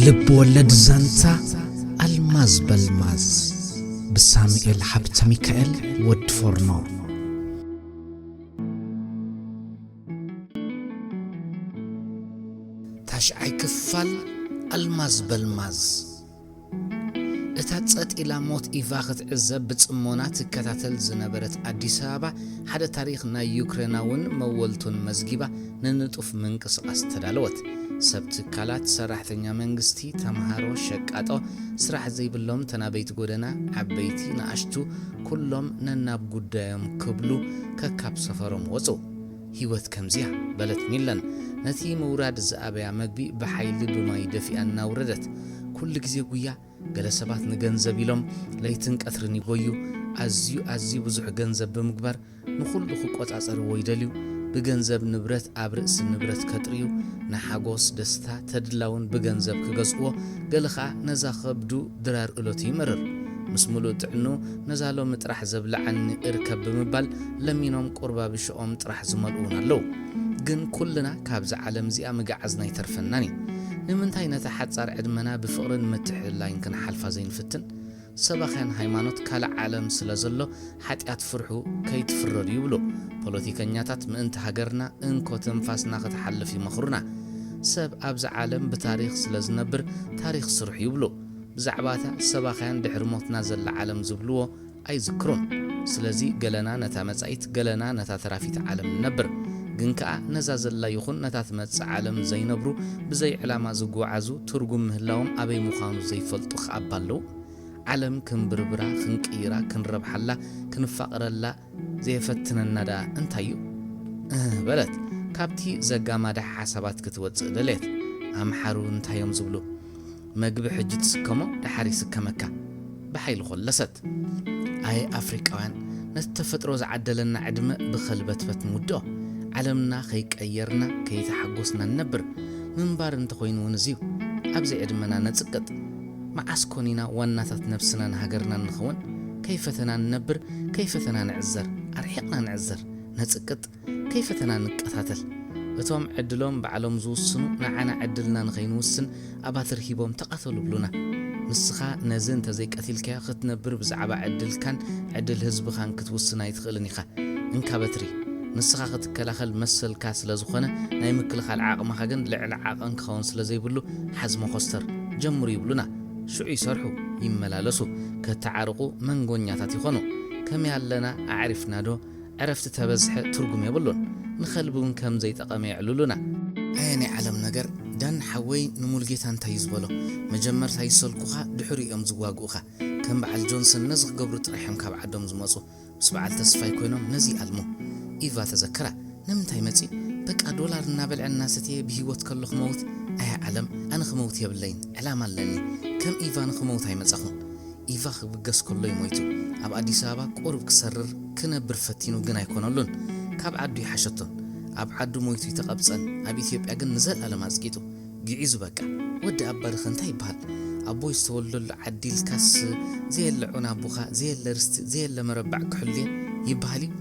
ልብ ወለድ ዛንታ ኣልማዝ በልማዝ ብሳሙኤል ሃብተ ሚካኤል ወዲ ፎርኖ። ታሽዓይ ክፋል ኣልማዝ በልማዝ። እታ ጸጥ ኢላ ሞት ኢቫ ክትዕዘብ ብጽሞና ትከታተል ዝነበረት ኣዲስ ኣበባ፣ ሓደ ታሪኽ ናይ ዩክሬናውን መወልቱን መዝጊባ፣ ንንጡፍ ምንቅስቓስ ተዳለወት። ሰብ ትካላት፣ ሰራሕተኛ መንግስቲ፣ ተምሃሮ፣ ሸቃጦ፣ ስራሕ ዘይብሎም፣ ተናበይቲ ጎደና፣ ዓበይቲ፣ ንኣሽቱ፣ ኩሎም ነናብ ጉዳዮም ክብሉ ከካብ ሰፈሮም ወጹ። ህይወት ከምዚያ፣ በለት ሚለን፣ ነቲ ምውራድ ዝኣበያ መግቢ ብሓይሊ ብማይ ደፊኣ እናውረደት። ኩሉ ግዜ ጉያ፣ ገለ ሰባት ንገንዘብ ኢሎም ለይትን ቀትርን ይጎዩ። ኣዝዩ፣ ኣዝዩ ብዙሕ ገንዘብ ብምግባር ንኹሉ ክቆጻጸርዎ ይደልዩ። ብገንዘብ ንብረት ኣብ ርእሲ ንብረት ከጥርዩ፣ ንሓጎስ፣ ደስታ፣ ተድላውን ብገንዘብ ክገዝእዎ፣ ገለ ኸኣ ነዛ ከብዱ ድራር እለቱ ይመርር። ምስ ምሉእ ጥዕኑ ነዛ ሎሚ ጥራሕ ዘብልዓኒ እርከብ ብምባል ለሚኖም ቁርባብ ሽኦም ጥራሕ ዝመልኡ እውን ኣለዉ። ግን ኩልና ካብዛ ዓለም እዚኣ ምግዓዝና ኣይተርፈናን እዩ። ንምንታይ ነታ ሓጻር ዕድመና ብፍቕርን ምትሕልላይን ክንሓልፋ ዘይንፍትን? ሰባኽያን ሃይማኖት ካልእ ዓለም ስለ ዘሎ ሓጢኣት ፍርሑ ከይትፍረዱ ይብሉ። ፖለቲከኛታት ምእንቲ ሃገርና እንኮ ትንፋስና ክትሓልፍ ይመኽሩና። ሰብ ኣብዛ ዓለም ብታሪኽ ስለ ዝነብር ታሪኽ ስርሑ ይብሉ። ብዛዕባ እታ ሰባኽያን ድሕሪ ሞትና ዘላ ዓለም ዝብልዎ ኣይዝክሩን። ስለዚ ገለና ነታ መጻኢት፣ ገለና ነታ ተራፊት ዓለም ንነብር። ግን ከኣ ነዛ ዘላ ይኹን ነታ ትመጽእ ዓለም ዘይነብሩ፣ ብዘይ ዕላማ ዝጓዓዙ፣ ትርጉም ምህላዎም ኣበይ ምዃኑ ዘይፈልጡ ከኣ ኣለዉ። ዓለም ክንብርብራ፣ ክንቅይራ፣ ክንረብሓላ፣ ክንፋቐረላ ዘየፈትነና ደኣ እንታይ እዩ? እህ በለት፣ ካብቲ ዘጋማዳ ሓሳባት ክትወጽእ ደለየት። ኣምሓሩ እንታይ እዮም ዝብሉ? መግቢ ሕጂ ትስከሞ፣ ደሓር ይስከመካ። ብሓይሊ ኾለሰት። ኣየ ኣፍሪቃውያን፣ ነቲ ተፈጥሮ ዝዓደለና ዕድመ ብኸልበትበት ንውድኦ። ዓለምና ከይቀየርና፣ ከይተሓጎስና ንነብር። ምንባር እንተኾይኑ እውን እዚዩ። ኣብዚ ዕድመና ነጽቅጥ። መዓስ ኮን ኢና ዋናታት ነብስናን ሃገርናን ንኸውን? ከይፈተና ንነብር፣ ከይፈተና ንዕዘር፣ ኣርሒቕና ንዕዘር፣ ነጽቅጥ፣ ከይፈተና ንቀታተል። እቶም ዕድሎም ባዕሎም ዝውስኑ፣ ንዓና ዕድልና ንኸይንውስን ኣባትር ሂቦም ተቓተሉ ብሉና። ንስኻ ነዚ እንተዘይቀቲልካዮ ክትነብር ብዛዕባ ዕድልካን ዕድል ህዝብኻን ክትውስን ኣይትኽእልን ኢኻ። እንካ በትሪ፣ ንስኻ ክትከላኸል መሰልካ ስለ ዝኾነ፣ ናይ ምክልኻል ዓቕምኻ ግን ልዕሊ ዓቐን ክኸውን ስለ ዘይብሉ፣ ሓዝ መኾስተር፣ ጀምሩ ይብሉና። ሽዑ ይሰርሑ፣ ይመላለሱ፣ ከተዓርቑ መንጎኛታት ይኾኑ። ከመይ ኣለና? ኣዕሪፍናዶ? ዕረፍቲ ተበዝሐ ትርጉም የብሉን። ንኸልቢ እውን ከም ዘይጠቐመ የዕልሉና። ኣየ ናይ ዓለም ነገር፣ ዳን ሓወይ ንሙሉጌታ እንታይ እዩ ዝበሎ? መጀመርታ ይሰልኩኻ፣ ድሕሪኡ እዮም ዝዋግኡኻ። ከም በዓል ጆንሰን ነዚ ክገብሩ ጥራሕ እዮም ካብ ዓዶም ዝመጹ። ምስ በዓል ተስፋይ ኮይኖም ነዚ ይኣልሙ። ኢቫ ተዘከራ። ንምንታይ መጺኡ? በቃ ዶላር እናበልዐ እናሰተየ ብህይወት ከሎ ክመውት? ኣየ ዓለም፣ ኣነ ክመውት የብለይን። ዕላማ ኣለኒ። ከም ኢቫ ንክመውት ኣይመጻኹን። ኢቫ ክብገስ ከሎ እዩ ሞይቱ። ኣብ ኣዲስ ኣበባ ቁሩብ ክሰርር ክነብር ፈቲኑ ግን ኣይኮነሉን። ካብ ዓዱ ይሓሸቶን። ኣብ ዓዱ ሞይቱ ይተቐብጸን፣ ኣብ ኢትዮጵያ ግን ንዘልኣለም ኣጽቂጡ። ግዒዙ በቃ። ወዲ ኣባድኸ እንታይ ይበሃል? ኣቦይ ዝተወልደሉ ዓዲ ኢልካስ ዘየለ ዑና ኣቦኻ፣ ዘየለ ርስቲ፣ ዘየለ መረባዕ ክሕሉየ ይበሃል እዩ?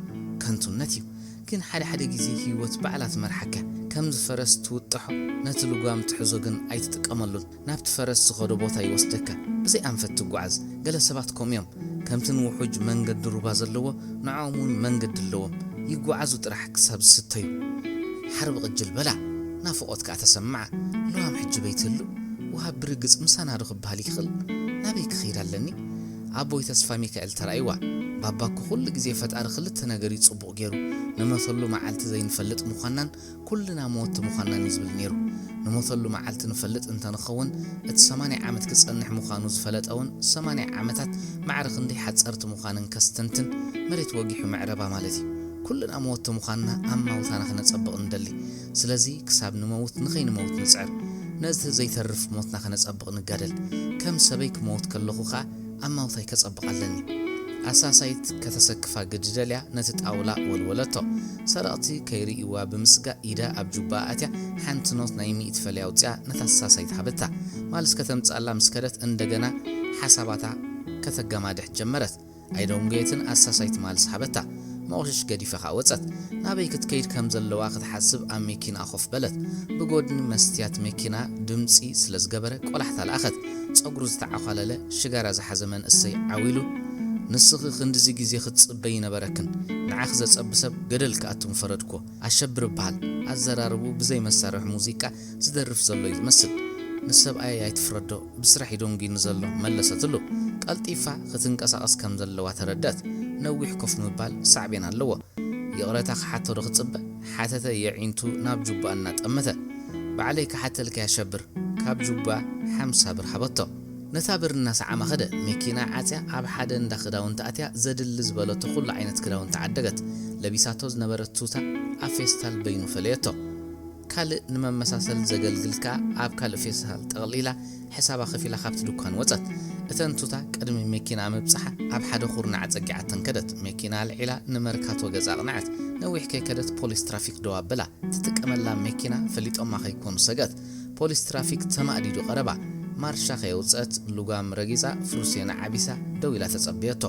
ከንቱነት እዩ። ግን ሓደ ሓደ ግዜ ህይወት ባዕላ ትመርሓካ። ከምዚ ፈረስ ትውጥሖ፣ ነቲ ልጓም ትሕዞ ግን ኣይትጥቀመሉን። ናብቲ ፈረስ ዝኸዶ ቦታ ይወስደካ። ብዘይ ኣንፈት ትጓዓዝ። ገለ ሰባት ከምኡ እዮም። ከምቲ ንውሑጅ መንገዲ ሩባ ዘለዎ፣ ንዕኦም እውን መንገዲ ኣለዎም። ይጓዓዙ ጥራሕ ክሳብ ዝስተዩ። ሓርቢ ቅጅል በላ፣ ናፍቖት ከኣ ተሰምዓ። ልዋም ሕጂ በይትህሉ፣ ወሃብ ብርግጽ ምሳና ዶ ክበሃል ይኽእል? ናበይ ክኸይድ ኣለኒ? ኣቦይ ተስፋ ሚካኤል ተራእይዋ። ባባ እኮ ኩሉ ግዜ ፈጣሪ ክልተ ነገር እዩ ጽቡቕ ገይሩ። ንመተሉ መዓልቲ ዘይንፈልጥ ምዃንናን ኩልና መወቲ ምዃንናን እዩ ዝብል ነይሩ። ንሞተሉ መዓልቲ ንፈልጥ እንተንኸውን፣ እቲ ሰማንያ ዓመት ክጸንሕ ምዃኑ ዝፈለጠ እውን፣ ሰማንያ ዓመታት ማዕረ ክንደይ ሓጸርቲ ምዃነን ከስተንትን፣ መሬት ወጊሑ መዕረባ ማለት እዩ። ኩልና መወቲ ምዃንና ኣማውታና ክነጸብቕ ንደሊ። ስለዚ ክሳብ ንመውት ንኸይንመውት ንጽዕር። ነዚ ዘይተርፍ ሞትና ክነጸብቕ ንጋደል። ከም ሰበይ ክመውት ከለኹ ኸኣ ኣማውታይ ከጸብቕ ኣለኒ። ኣሳሳይት ከተሰክፋ ግዲ ደልያ ነቲ ጣውላ ወልወለቶ። ሰረቕቲ ከይርእይዋ ብምስጋእ ኢዳ ኣብ ጁባኣ ኣትያ ሓንቲ ኖት ናይ ሚእቲ ፈልያ ኣውጺኣ ነታ ኣሳሳይት ሃበታ። ማልስ ከተምጽኣላ ምስ ከደት እንደገና ሓሳባታ ከተገማድሕ ጀመረት። ኣይደንጎየትን ኣሳሳይት ማልስ ሃበታ። መቑሽሽ ገዲፋ ከኣ ወጸት። ናበይ ክትከይድ ከም ዘለዋ ክትሓስብ ኣብ መኪናኣ ኮፍ በለት። ብጎድኒ መስትያት መኪና ድምጺ ስለ ዝገበረ ቆላሕታ ለኣኸት። ጸጉሩ ዝተዓዃለለ ሽጋራ ዝሓዘ መንእሰይ ዓው ኢሉ፣ "ንስኺ ክንድዚ ግዜ ክትጽበይ ይነበረክን። ንዓኺ ዘጸቢ ሰብ ገደል ክኣቱ ምፈረድኩዎ። ኣሸብር እበሃል።" ኣዘራርብኡ ብዘይ መሳርሒ ሙዚቃ ዝደርፍ ዘሎ እዩ ዝመስል። "ንሰብኣየይ ኣይትፍረዶ፣ ብስራሕ እዩ ደንጒዩኒ ዘሎ" መለሰትሉ። ቀልጢፋ ክትንቀሳቐስ ከም ዘለዋ ተረድአት። ነዊሕ ኮፍ ምባል ሳዕቤን ኣለዎ። ይቕረታ ክሓቶ ዶ ክጽበ? ሓተተ የዒንቱ ናብ ጁባኣ እናጠመተ። "ባዕለይ ክሓተልኪ ኣሸብር" ካብ ጁባኣ ሓምሳ ብር ሃበቶ። ነታ ብር እናሰዓማ ኸደ። መኪና ዓጽያ ኣብ ሓደ እንዳ ክዳውንቲ ኣትያ ዘድሊ ዝበለቶ ኩሉ ዓይነት ክዳውንቲ ዓደገት። ለቢሳቶ ዝነበረት ቱታ ኣብ ፌስታል በይኑ ፈለየቶ። ካልእ ንመመሳሰል ዘገልግል ከኣ ኣብ ካልእ ፌስታል ጠቕሊላ ሕሳባ ከፊላ ካብቲ ድኳን ወጸት። እተን ቱታ ቅድሚ መኪና ምብጻሓ ኣብ ሓደ ኩርናዕ ኣጸጊዓተን ከደት። መኪና ኣልዒላ ንመርካቶ ገጻ ኣቕንዐት። ነዊሕ ከይከደት ፖሊስ ትራፊክ ደው ኣበላ። ትጥቀመላ መኪና ፈሊጦማ ከይኮኑ ሰግኣት። ፖሊስ ትራፊክ ተማእዲዱ ቀረባ። ማርሻ ከየውጽአት ልጓም ረጊጻ ፍሩሴና ዓቢሳ ደው ኢላ ተጸበየቶ።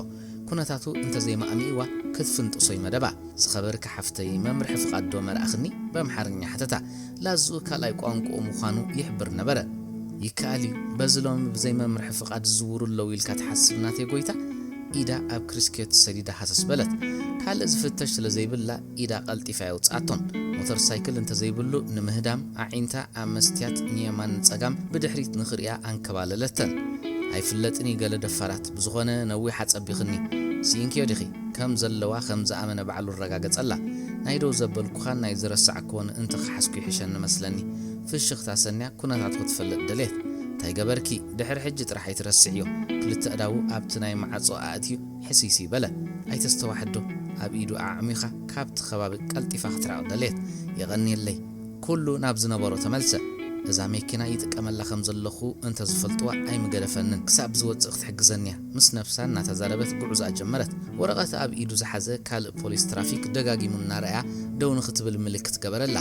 ኩነታቱ እንተዘይማእሚእዋ ክትፍንጥሶ እዩ መደባ። "ዝኸበርኪ ሓፍተይ፣ መምርሒ ፍቓድ ዶ መርኣኽኒ?" ብኣምሓርኛ ሓተታ። ላዝኡ ካልኣይ ቋንቋኡ ምዃኑ ይሕብር ነበረ። "ይከኣል እዩ፣ በዚ ሎሚ ብዘይ መምርሒ ፍቓድ ዝዝውሩ ኣለዉ ኢልካ ትሓስብ ናተይ ጎይታ?" ኢዳ ኣብ ክሪስኬት ሰዲዳ ሃሰስ በለት። ካልእ ዝፍተሽ ስለ ዘይብላ ኢዳ ቀልጢፋ ኣየውጽኣቶን። ሞተር ሳይክል እንተዘይብሉ ንምህዳም ኣዒንታ ኣብ መስትያት ንየማን ንጸጋም ብድሕሪት ንኽርእያ ኣንከባለለተን። "ኣይፍለጥን እዩ ገለ ደፋራት፣ ብዝኾነ ነዊሕ ኣጸቢኽኒ። ስኢንክዮ ዲኺ?" ከም ዘለዋ ከም ዝኣመነ ባዕሉ ኣረጋገጸላ። "ናይ ደው ዘበልኩኻን ናይ ዝረሳዕክዎን እንተኸሓዝኩ ይሕሸኒ መስለኒ።" ፍሽኽታ ሰንያ ኩነታቱ ክትፈልጥ ደልየት። "እንታይ ገበርኪ? ድሕሪ ሕጂ ጥራሕ ኣይትረስዕዮ።" ክልተ ኣእዳዉ ኣብቲ ናይ ማዕጾ ኣእትዩ ሕስይስይ በለ። "ኣይተስተዋሕዶ?" ኣብ ኢዱ ኣዕሚኻ ካብቲ ከባቢ ቀልጢፋ ክትርሕቕ ደልየት። "የቐንየለይ።" ኩሉ ናብ ዝነበሮ ተመልሰ። "እዛ መኪና ይጥቀመላ ከም ዘለኹ እንተ ዝፈልጥዋ ኣይምገደፈንን። ክሳብ ዝወጽእ ክትሕግዘኒ እያ።" ምስ ነብሳ እናተዛረበት ጉዕዞኣ ጀመረት። ወረቐት ኣብ ኢዱ ዝሓዘ ካልእ ፖሊስ ትራፊክ ደጋጊሙ እናረኣያ ደው ንኽትብል ምልክት ገበረላ።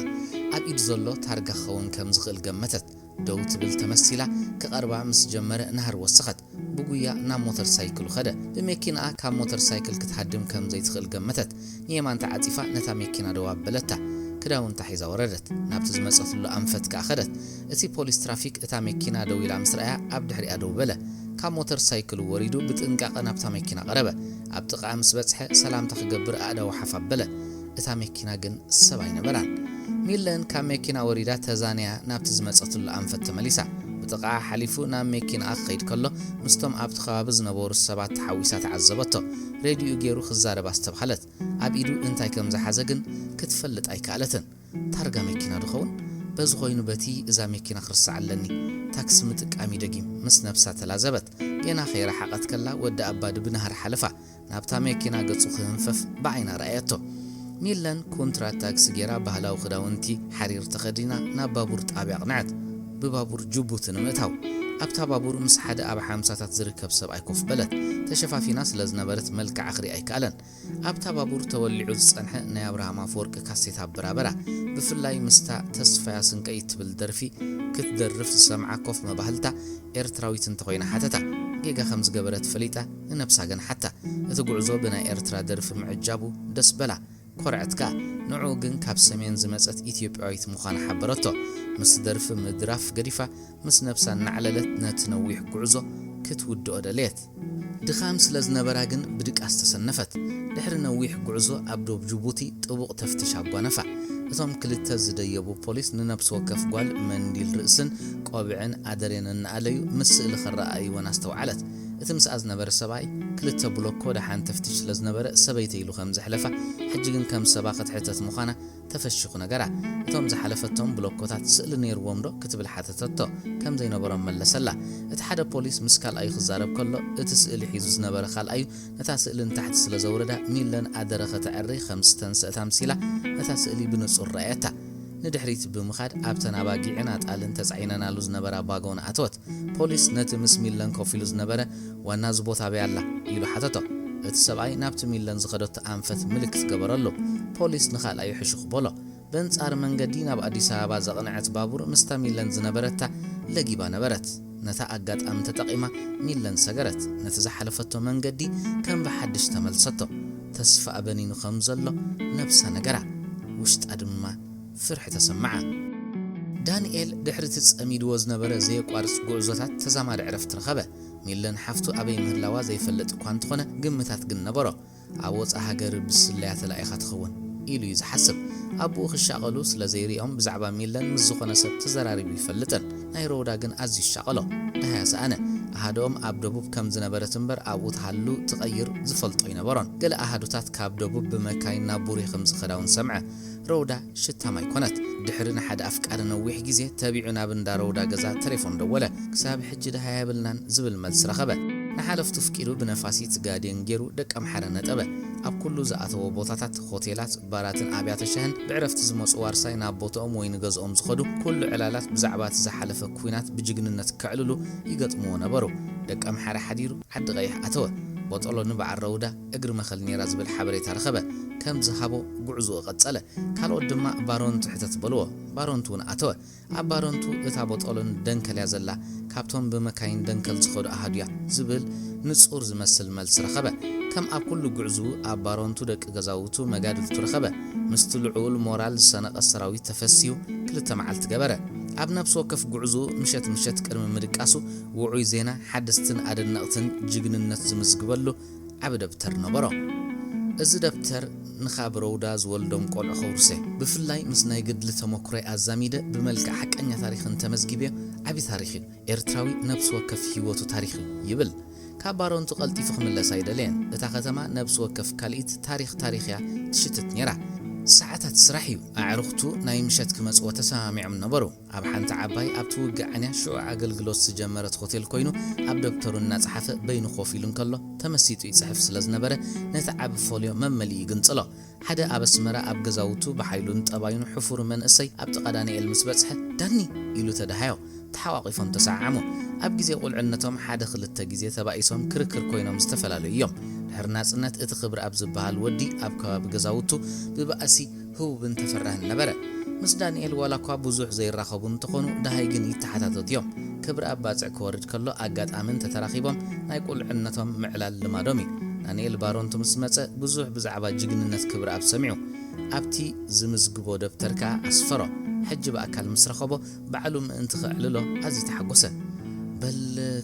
ኣብ ኢዱ ዘሎ ታርጋ ክኸውን ከም ዝኽእል ገመተት። ደው ትብል ተመሲላ ክቐርባ ምስ ጀመረ ናህሪ ወሰኸት። ብጉያ ናብ ሞተር ሳይክሉ ኸደ። ብመኪናኣ ካብ ሞተር ሳይክል ክትሃድም ከም ዘይትኽእል ገመተት። ንየማን ተዓጺፋ ነታ መኪና ደው ኣበለታ። ክዳውንታ ሒዛ ወረደት። ናብቲ ዝመጸትሉ ኣንፈት ከኣ ኸደት። እቲ ፖሊስ ትራፊክ እታ መኪና ደው ኢላ ምስ ረኣያ ኣብ ድሕሪኣ ደው በለ። ካብ ሞተር ሳይክሉ ወሪዱ ብጥንቃቐ ናብታ መኪና ቀረበ። ኣብ ጥቓኣ ምስ በጽሐ ሰላምታ ክገብር ኣእዳዉ ሓፍ ኣበለ። እታ መኪና ግን ሰብ ኣይነበራን። ሚለን ካብ መኪና ወሪዳ ተዛንያ ናብቲ ዝመጸትሉ ኣንፈት ተመሊሳ። ብጥቓኣ ሓሊፉ ናብ መኪናኣ ክኸይድ ከሎ ምስቶም ኣብቲ ከባቢ ዝነበሩ ሰባት ተሓዊሳ ተዓዘበቶ። ሬድዮኡ ገይሩ ክዛረብ ኣስተብሃለት። ኣብ ኢዱ እንታይ ከም ዝሓዘ ግን ክትፈልጥ ኣይከኣለትን። ታርጋ መኪና ድኸውን? በዚ ኮይኑ በቲ እዛ መኪና ክርስዓ ኣለኒ። ታክሲ ምጥቃም እዩ ደጊም፣ ምስ ነብሳ ተላዘበት። ገና ከይረሓቐት ከላ ወዲ ኣባዲ ብናህሪ ሓለፋ። ናብታ መኪና ገጹ ክህንፈፍ ብዓይና ረኣየቶ። ሚለን ኮንትራት ታክሲ ገይራ ባህላዊ ክዳውንቲ ሓሪር ተኸዲና ናብ ባቡር ጣብያ ኣቕንዐት። ብባቡር ጅቡቲ ንምእታው። ኣብታ ባቡር ምስ ሓደ ኣብ ሓምሳታት ዝርከብ ሰብኣይ ኮፍ በለት። ተሸፋፊና ስለ ዝነበረት መልክዓ ክርኢ ኣይከኣለን። ኣብታ ባቡር ተወሊዑ ዝጸንሐ ናይ ኣብርሃም ኣፈወርቂ ካሴት ኣበራበራ። ብፍላይ ምስታ ተስፋያ ስንቀይ እትብል ደርፊ ክትደርፍ ዝሰምዓ ኮፍ መባህልታ ኤርትራዊት እንተኾይና ሓተታ። ጌጋ ከም ዝገበረት ፈሊጣ ንነብሳ ገንሓታ። እቲ ጉዕዞ ብናይ ኤርትራ ደርፊ ምዕጃቡ ደስ በላ። ኮርዐት ከኣ። ንዕኡ ግን ካብ ሰሜን ዝመጸት ኢትዮጵያዊት ምዃና ሓበረቶ። ምስቲ ደርፊ ምድራፍ ገዲፋ ምስ ነብሳ እናዕለለት ነቲ ነዊሕ ጉዕዞ ክትውድኦ ደለየት። ድኻም ስለ ዝነበራ ግን ብድቃስ ተሰነፈት። ድሕሪ ነዊሕ ጉዕዞ ኣብ ዶብ ጅቡቲ ጥቡቕ ተፍትሽ ኣጓነፋ። እቶም ክልተ ዝደየቡ ፖሊስ ንነብሲ ወከፍ ጓል መንዲል ርእስን ቆብዕን ኣደሬን እናኣለዩ ምስ ስእሊ ከረኣእይወን ኣስተውዓለት። እቲ ምስኣ ዝነበረ ሰብኣይ ክልተ ብሎኮ ደሓን ተፍትሽ ስለ ዝነበረ ሰበይተይ ኢሉ ከም ዘሕለፋ፣ ሕጂ ግን ከም ሰባ ክትሕተት ምዃና ተፈሺኹ ነገራ። እቶም ዝሓለፈቶም ብሎኮታት ስእሊ ነይርዎም ዶ ክትብል ሓተተቶ። ከም ዘይነበሮም መለሰላ። እቲ ሓደ ፖሊስ ምስ ካልኣዩ ክዛረብ ከሎ፣ እቲ ስእሊ ሒዙ ዝነበረ ካልኣዩ ነታ ስእሊ ንታሕቲ ስለ ዘውረዳ፣ ሚለን ኣደረ ከተዕሪ ከም ዝተንስአት ኣምሲላ ነታ ስእሊ ብንጹር ረኣየታ። ንድሕሪት ብምኻድ ኣብተን ኣባጊዕን ኣጣልን ተጻዒነናሉ ዝነበራ ባጎን ኣተወት። ፖሊስ ነቲ ምስ ሚለን ኮፍ ኢሉ ዝነበረ፣ "ዋና እዚ ቦታ ኣበይ ኣላ?" ኢሉ ሓተቶ። እቲ ሰብኣይ ናብቲ ሚለን ዝኸደቶ ኣንፈት ምልክት ገበረሉ። ፖሊስ ንኻልኣዩ ሕሹኽ በሎ። በንጻር መንገዲ ናብ ኣዲስ ኣበባ ዘቕንዐት ባቡር ምስታ ሚለን ዝነበረታ ለጊባ ነበረት። ነታ ኣጋጣሚ ተጠቒማ ሚለን ሰገረት። ነቲ ዝሓለፈቶ መንገዲ ከም ብሓድሽ ተመልሰቶ። ተስፋኣ በኒኑ ከም ዘሎ ነብሳ ነገራ። ውሽጣ ድማ ፍርሒ ተሰምዓ። ዳንኤል ድሕሪ እቲ ጸሚድዎ ዝነበረ ዘየቋርጽ ጉዕዞታት ተዛማዲ ዕረፍቲ ረኸበ። ሚለን ሓፍቱ ኣበይ ምህላዋ ዘይፈልጥ እኳ እንተኾነ ግምታት ግን ነበሮ። ኣብ ወጻኢ ሃገር ብስለያ ተላኢኻ ትኸውን ኢሉ እዩ ዝሓስብ። ኣቦኡ ክሻቐሉ ስለ ዘይርእዮም ብዛዕባ ሚለን ምስ ዝኾነ ሰብ ተዘራሪቡ ይፈልጥን። ናይ ሮውዳ ግን ኣዝዩ ይሻቐሎ። ደሃያ ሰኣነ። ኣሃደኦም ኣብ ደቡብ ከም ዝነበረት እምበር ኣብኡ ትሃሉ ትቐይር ዝፈልጦ ኣይነበሮን። ገለ ኣሃዱታት ካብ ደቡብ ብመካይን ናብ ቡሬ ከም ዝኸዳ እውን ሰምዐ። ሮውዳ ሽታም ኣይኮነት። ድሕሪ ንሓደ ኣፍቃሪ ነዊሕ ግዜ ተቢዑ ናብ እንዳ ሮውዳ ገዛ ተሌፎን ደወለ። ክሳብ ሕጂ ደሃያ የብልናን ዝብል መልሲ ረኸበ። ንሓለፍቱ ፍቂዱ ብነፋሲት ጋዴን ገይሩ ደቀምሓረ ነጠበ። ኣብ ኩሉ ዝኣተዎ ቦታታት፣ ሆቴላት፣ ባራትን ኣብያተ ሻህን ብዕረፍቲ ዝመጹ ዋርሳይ ናብ ቦታኦም ወይ ንገዝኦም ዝኸዱ ኩሉ ዕላላት ብዛዕባ እቲ ዝሓለፈ ኲናት ብጅግንነት ከዕልሉ ይገጥምዎ ነበሩ። ደቀምሓረ ሓዲሩ ዓዲ ቀይሕ ኣተወ። ቦጦሎኒ በዓል ረውዳ እግሪ መኸል ነይራ ዝብል ሓበሬታ ረኸበ። ከም ዝሃቦ ጉዕዞኡ ቀጸለ። ካልኦት ድማ ባሮንቱ ሕተት በልዎ። ባሮንቱ እውን ኣተወ። ኣብ ባሮንቱ እታ ቦጦሎኒ ደንከል እያ ዘላ። ካብቶም ብመካይን ደንከል ዝኸዱ ኣሃዱ እያ ዝብል ንጹር ዝመስል መልሲ ረኸበ። ከም ኣብ ኩሉ ጉዕዞኡ ኣብ ባሮንቱ ደቂ ገዛውቱ መጋድልቱ ረኸበ። ምስቲ ልዑል ሞራል ዝሰነቐ ሰራዊት ተፈስዩ ክልተ መዓልቲ ገበረ። ኣብ ነፍሲ ወከፍ ጉዕዞኡ ምሸት ምሸት ቅድሚ ምድቃሱ ውዑይ ዜና፣ ሓደስትን ኣደነቕትን ጅግንነት ዝምዝግበሉ ዓቢ ደብተር ነበሮ። እዚ ደብተር ንኻብ ረውዳ ዝወልዶም ቆልዑ ከውርሰ፣ ብፍላይ ምስ ናይ ገድሊ ተመኩሮይ ኣዛሚደ ብመልክዕ ሓቀኛ ታሪኽ እንተመዝጊብዮ ዓቢ ታሪኽ እዩ። ኤርትራዊ ነብሲ ወከፍ ህይወቱ ታሪኽ እዩ ይብል። ካብ ባሮንቱ ቀልጢፉ ክምለስ ኣይደለየን። እታ ከተማ ነብሲ ወከፍ ካልኢት ታሪኽ ታሪኽ እያ ትሽትት ነይራ። ሰዓታት ስራሕ እዩ። ኣዕሩኽቱ ናይ ምሸት ክመጽዎ ተሰማሚዖም ነበሩ። ኣብ ሓንቲ ዓባይ ኣብቲ ውግእ ዓንያ ሽዑ ኣገልግሎት ዝጀመረት ሆቴል ኮይኑ ኣብ ደብተሩ እናጸሓፈ በይኑ ኮፍ ኢሉ እንከሎ ተመሲጡ ይጽሕፍ ስለ ዝነበረ ነቲ ዓቢ ፎልዮ መመሊኡ ይግንጽሎ። ሓደ ኣብ ኣስመራ ኣብ ገዛውቱ ብሓይሉን ጠባዩን ሕፉር መንእሰይ ኣብ ጥቓ ዳንኤል ምስ በጽሐ፣ "ዳኒ!" ኢሉ ተደሃዮ። ተሓቋቒፎም ተሰዓዓሙ። ኣብ ግዜ ቁልዕነቶም ሓደ ክልተ ግዜ ተባኢሶም ክርክር ኮይኖም ዝተፈላለዩ እዮም። ድሕሪ ናጽነት እቲ ክብሪ ኣብ ዝበሃል ወዲ ኣብ ከባቢ ገዛውቱ ብባእሲ ህቡብን ተፈራህን ነበረ። ምስ ዳንኤል ዋላ እኳ ብዙሕ ዘይራኸቡ እንተኾኑ፣ ደሃይ ግን ይተሓታተቱ እዮም። ክብሪ ኣብ ባጽዕ ክወርድ ከሎ ኣጋጣሚ እንተተራኺቦም ናይ ቁልዕነቶም ምዕላል ልማዶም እዩ። ዳንኤል ባሮንቱ ምስ መጸ ብዙሕ ብዛዕባ ጅግንነት ክብሪ ኣብ ሰሚዑ። ኣብቲ ዝምዝግቦ ደብተር ከኣ ኣስፈሮ። ሕጂ ብኣካል ምስ ረኸቦ ባዕሉ ምእንቲ ከዕልሎ ኣዝዩ ተሓጎሰ። "በል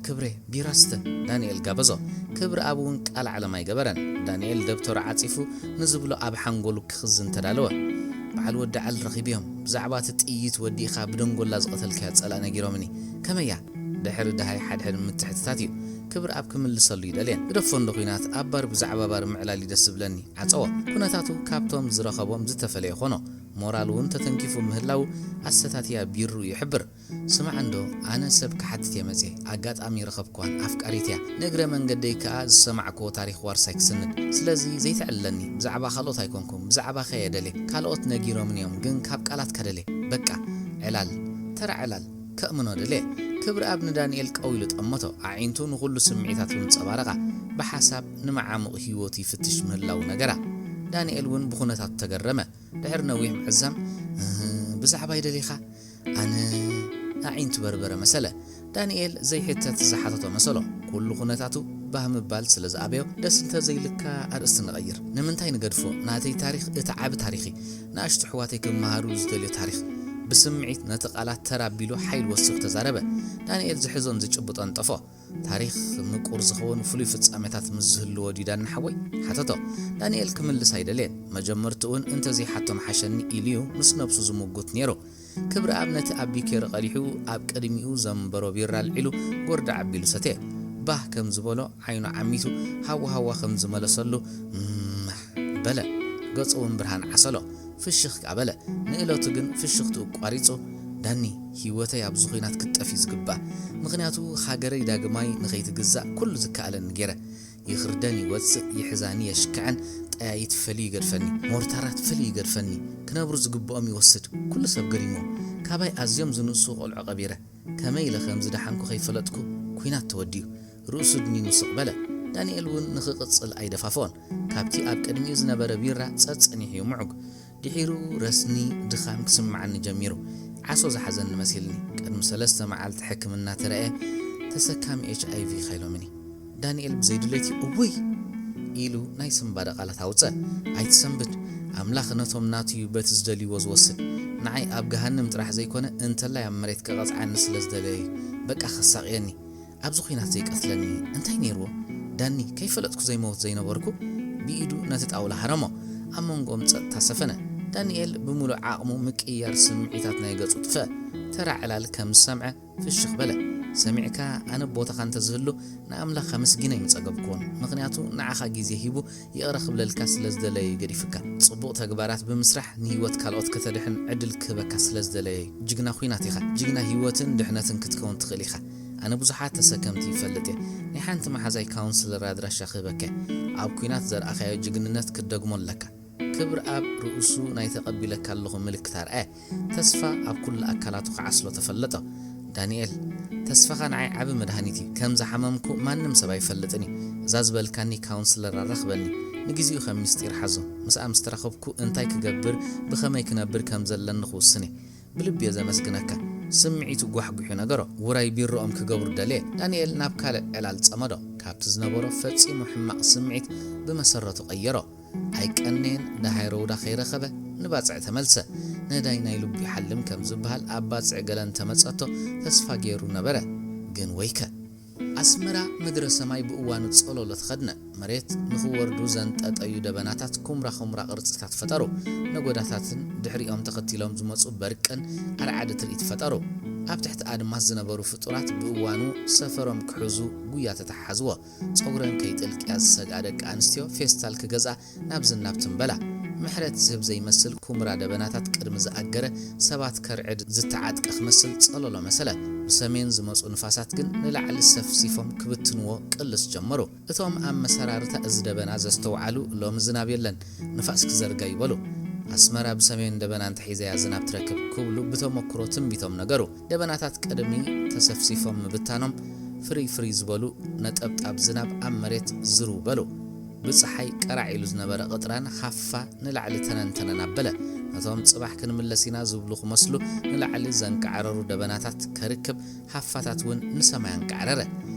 ክብሬ፣ ቢራ ስተ" ዳንኤል ጋበዞ። ክብሪ ኣብ እውን ቃል ዓለም ኣይገበረን። ዳንኤል ደብተሩ ዓጺፉ ንዝብሎ ኣብ ሓንጎሉ ክኽዝን ተዳለወ። "በዓል ወዲ ዓል ረኺብዮም፣ ብዛዕባ እቲ ጥይት ወዲእኻ ብደንጎላ ዝቐተልካዮ ጸላእ ነጊሮምኒ። ከመያ?" ድሕሪ ደሃይ ሓድሕድ ምትሕትታት እዩ ክብሪ ኣብ ክምልሰሉ ይደልየን። "ግደፎ እንዶ ኲናት፣ ኣብ ባር ብዛዕባ ባር ምዕላል እዩ ደስ ዝብለኒ" ዓጸዎ። ኩነታቱ ካብቶም ዝረኸቦም ዝተፈለየ ኾኖ። ሞራል እውን ተተንኪፉ ምህላው ኣሰታትያ ቢርኡ ይሕብር። "ስማዕ እንዶ፣ ኣነ ሰብ ክሓትት እየ መጽየ፣ ኣጋጣሚ ረኸብክዋን ኣፍቃሪት እያ። ንእግረ መንገደይ ከኣ ዝሰማዕክዎ ታሪኽ ዋርሳይ ክስንድ። ስለዚ ዘይተዕልለኒ፣ ብዛዕባ ካልኦት ኣይኮንኩም፣ ብዛዕባኻ እየ ደልየ። ካልኦት ነጊሮምኒ እዮም፣ ግን ካብ ቃላትካ ደልየ። በቃ፣ ዕላል፣ ተራ ዕላል፣ ከእምኖ ደልየ።" ክብረኣብ ንዳንኤል ቀው ኢሉ ጠመቶ። ኣዒንቱ ንኹሉ ስምዒታቱ ኣንጸባረቓ። ብሓሳብ ንመዓሙቕ ህይወቱ ይፍትሽ ምህላው ነገራ። ዳንኤል እውን ብኹነታቱ ተገረመ። ድሕሪ ነዊሕ ምዕዛም፣ "እህ፣ ብዛዕባይ ደሊኻ?" ኣነ ኣዒንቱ በርበረ መሰለ። ዳንኤል ዘይሕተት ዝሓተቶ መሰሎ። ኩሉ ኩነታቱ ባህ ምባል ስለ ዝኣበዮ፣ "ደስ እንተ ዘይልካ ኣርእስቲ ንቐይር። ንምንታይ ንገድፎ? ናተይ ታሪኽ እቲ ዓቢ ታሪኽ እዩ። ንኣሽቱ ኣሕዋተይ ክመሃሩ ዝደልዮ ታሪኽ። ብስምዒት ነቲ ቃላት ተር ኣቢሉ ሓይል ወሲኹ ተዛረበ። ዳንኤል ዝሕዞን ዝጭብጦን ጠፎ። ታሪኽ ምቁር ዝኸውን ፍሉይ ፍጻሜታት ምስ ዝህልዎ ድዩ ዳኒ ሓወይ?" ሓተቶ። ዳንኤል ክምልስ ኣይደለየን። መጀመርትኡን "እንተዘይሓቶም ሓሸኒ" ኢሉ'ዩ ምስ ነብሱ ዝምጉት ነይሩ። ክብረኣብ ነቲ ኣብ ቢኬሪ ቀዲሑ ኣብ ቅድሚኡ ዘንበሮ ቢራ ኣልዒሉ ጎርዳ ኣቢሉ ሰተየ። ባህ ከም ዝበሎ ዓይኑ ዓሚቱ ሃዋ ሃዋ ከም ዝመለሰሉ፣ "ማህ" በለ። ገጹ እውን ብርሃን ዓሰሎ። ፍሽኽ ከኣ በለ። ንእለቱ ግን ፍሽኽትኡ ቋሪጹ፣ "ዳኒ፣ ህይወተይ ኣብዚ ኹናት ክትጠፊ ዝግባእ። ምኽንያቱ ሃገረይ ዳግማይ ንኸይትግዛእ ኩሉ ዝከኣለኒ ገይረ። ይኽርደን ይወጽእ፣ ይሕዛኒ የሽክዐን፣ ጠያይት ፈልዩ ይገድፈኒ፣ ሞርታራት ፈልዩ ይገድፈኒ፣ ክነብሩ ዝግብኦም ይወስድ። ኩሉ ሰብ ገሪምዎ። ካባይ ኣዝዮም ዝንእሱ ቆልዑ ቀቢረ። ከመይ ኢለ ከም ዝደሓንኩ ከይፈለጥኩ ኲናት ተወዲኡ። ርእሱ ድኒኑ ስቕ በለ። ዳንኤል እውን ንኽቕጽል ኣይደፋፍኦን። ካብቲ ኣብ ቅድሚኡ ዝነበረ ቢራ ጸጸኒሑ እዩ ምዑግ። ድሒሩ ረስኒ ድኻም ክስምዓኒ ጀሚሩ። ዓሶ ዝሓዘኒ መሲልኒ። ቅድሚ ሰለስተ መዓልቲ ሕክምና ተረኣየ፣ "ተሰካሚ ኤች ኣይ ቪ ኢኻ" ኢሎምኒ። ዳንኤል ብዘይድሌት እዩ፣ "እውይ!" ኢሉ ናይ ስንባደ ቃላት ኣውጸ። ኣይትሰንብድ፣ ኣምላኽ ነቶም ናቱ እዩ በቲ ዝደልይዎ ዝወስድ። ንዓይ ኣብ ገሃንም ጥራሕ ዘይኮነ እንተላይ ኣብ መሬት ክቐጽዓኒ ስለ ዝደለየ እዩ። በቃ ከሳቕየኒ፣ ኣብዚ ኲናት ዘይቀትለኒ እንታይ ነይርዎ? ዳኒ፣ ከይፈለጥኩ ዘይመውት ዘይነበርኩ። ብኢዱ ነቲ ጣውላ ሃረሞ። ኣብ መንጎኦም ጸጥታ ሰፈነ። ዳንኤል ብምሉእ ዓቕሙ ምቅይያር ስምዒታት ናይ ገጹ ጥፍአ። ተራ ዕላል ከም ዝሰምዐ ፍሽኽ በለ። ሰሚዕካ ኣነ ቦታኻ እንተዝህሉ ንኣምላኽ ኣመስጊነ ኣይምጸገብክዎን፣ ምኽንያቱ ንዓኻ ግዜ ሂቡ ይቕረ ክብለልካ ስለ ዝደለየ እዩ ገዲፍካ። ጽቡቕ ተግባራት ብምስራሕ ንህይወት ካልኦት ከተድሕን ዕድል ክህበካ ስለ ዝደለየ እዩ። ጅግና ኲናት ኢኻ። ጅግና ህይወትን ድሕነትን ክትከውን ትኽእል ኢኻ። ኣነ ብዙሓት ተሰከምቲ ይፈልጥ እየ። ናይ ሓንቲ መሓዛይ ካውንስለር ኣድራሻ ክህበካ እየ። ኣብ ኲናት ዘርኣኻዮ ጅግንነት ክትደግሞ ኣለካ። ክብሪ ኣብ ርእሱ ናይ ተቐቢለካ ኣለኹ ምልክት ኣርኣየ። ተስፋ ኣብ ኩሉ ኣካላቱ ክዓስሎ ተፈለጦ። ዳንኤል፣ ተስፋኻ ንዓይ ዓቢ መድሃኒት እዩ። ከም ዝሓመምኩ ማንም ሰብ ኣይፈልጥን እዩ። እዛ ዝበልካኒ ካውንስለር ኣራኽበኒ። ንግዜኡ ከም ምስጢር ሓዞ። ምስኣ ምስ ተራኸብኩ እንታይ ክገብር፣ ብኸመይ ክነብር ከም ዘለኒ ክውስን እየ። ብልቢ እየ ዘመስግነካ። ስምዒቱ ጓሕጒሑ ነገሮ። ውራይ ቢሮኦም ክገብሩ ደለየ። ዳንኤል ናብ ካልእ ዕላል ጸመዶ። ካብቲ ዝነበሮ ፈጺሙ ሕማቕ ስምዒት ብመሰረቱ ቀየሮ። ኣይቀነየን፣ ደሃይ ረውዳ ከይረኸበ ንባጽዕ ተመልሰ። ነዳይ ናይ ልቡ ይሓልም ከም ዝበሃል ኣብ ባጽዕ ገለ እንተመጸቶ ተስፋ ገይሩ ነበረ። ግን ወይከ! ኣስመራ ምድረ ሰማይ ብእዋኑ ጸሎሎ ተኸድነ። መሬት ንኽወርዱ ዘንጠጠዩ ደበናታት ኩምራ ኩምራ ቅርጽታት ፈጠሩ። ነጎዳታትን ድሕሪኦም ተኸቲሎም ዝመጹ በርቅን ኣርዓዲ ትርኢት ፈጠሩ። ኣብ ትሕቲ ኣድማስ ዝነበሩ ፍጡራት ብእዋኑ ሰፈሮም ክሕዙ ጉያ ተተሓሓዝዎ። ጸጉረን ከይጥልቅያ ዝሰግኣ ደቂ ኣንስትዮ ፌስታል ክገዝኣ ናብ ዝናብ ትንበላ። ምሕረት ዝህብ ዘይመስል ኩምራ ደበናታት ቅድሚ ዝኣገረ ሰባት ከርዕድ ዝተዓጥቀ ክመስል ጸለሎ መሰለ። ብሰሜን ዝመጹ ንፋሳት ግን ንላዕሊ ሰፍሲፎም ክብትንዎ ቅልስ ጀመሩ። እቶም ኣመሰራርታ እዚ ደበና ዘስተውዓሉ ሎሚ ዝናብ የለን፣ ንፋስ ክዘርጋ ይበሉ። ኣስመራ ብሰሜን ደበና እንተሒዘያ ዝናብ ትረክብ ክብሉ ብተመክሮ ትንቢቶም ነገሩ። ደበናታት ቅድሚ ተሰፍሲፎም ምብታኖም ፍርይ ፍርይ ዝበሉ ነጠብጣብ ዝናብ ኣብ መሬት ዝርው በሉ። ብጸሓይ ቀራዕ ኢሉ ዝነበረ ቅጥራን ሃፋ ንላዕሊ ተነን ተነን ኣበለ። ነቶም ጽባሕ ክንምለስ ኢና ዝብሉ ክመስሉ ንላዕሊ ዘንቃዕረሩ ደበናታት ከርክብ ሃፋታት እውን ንሰማይ ኣንቃዕረረ።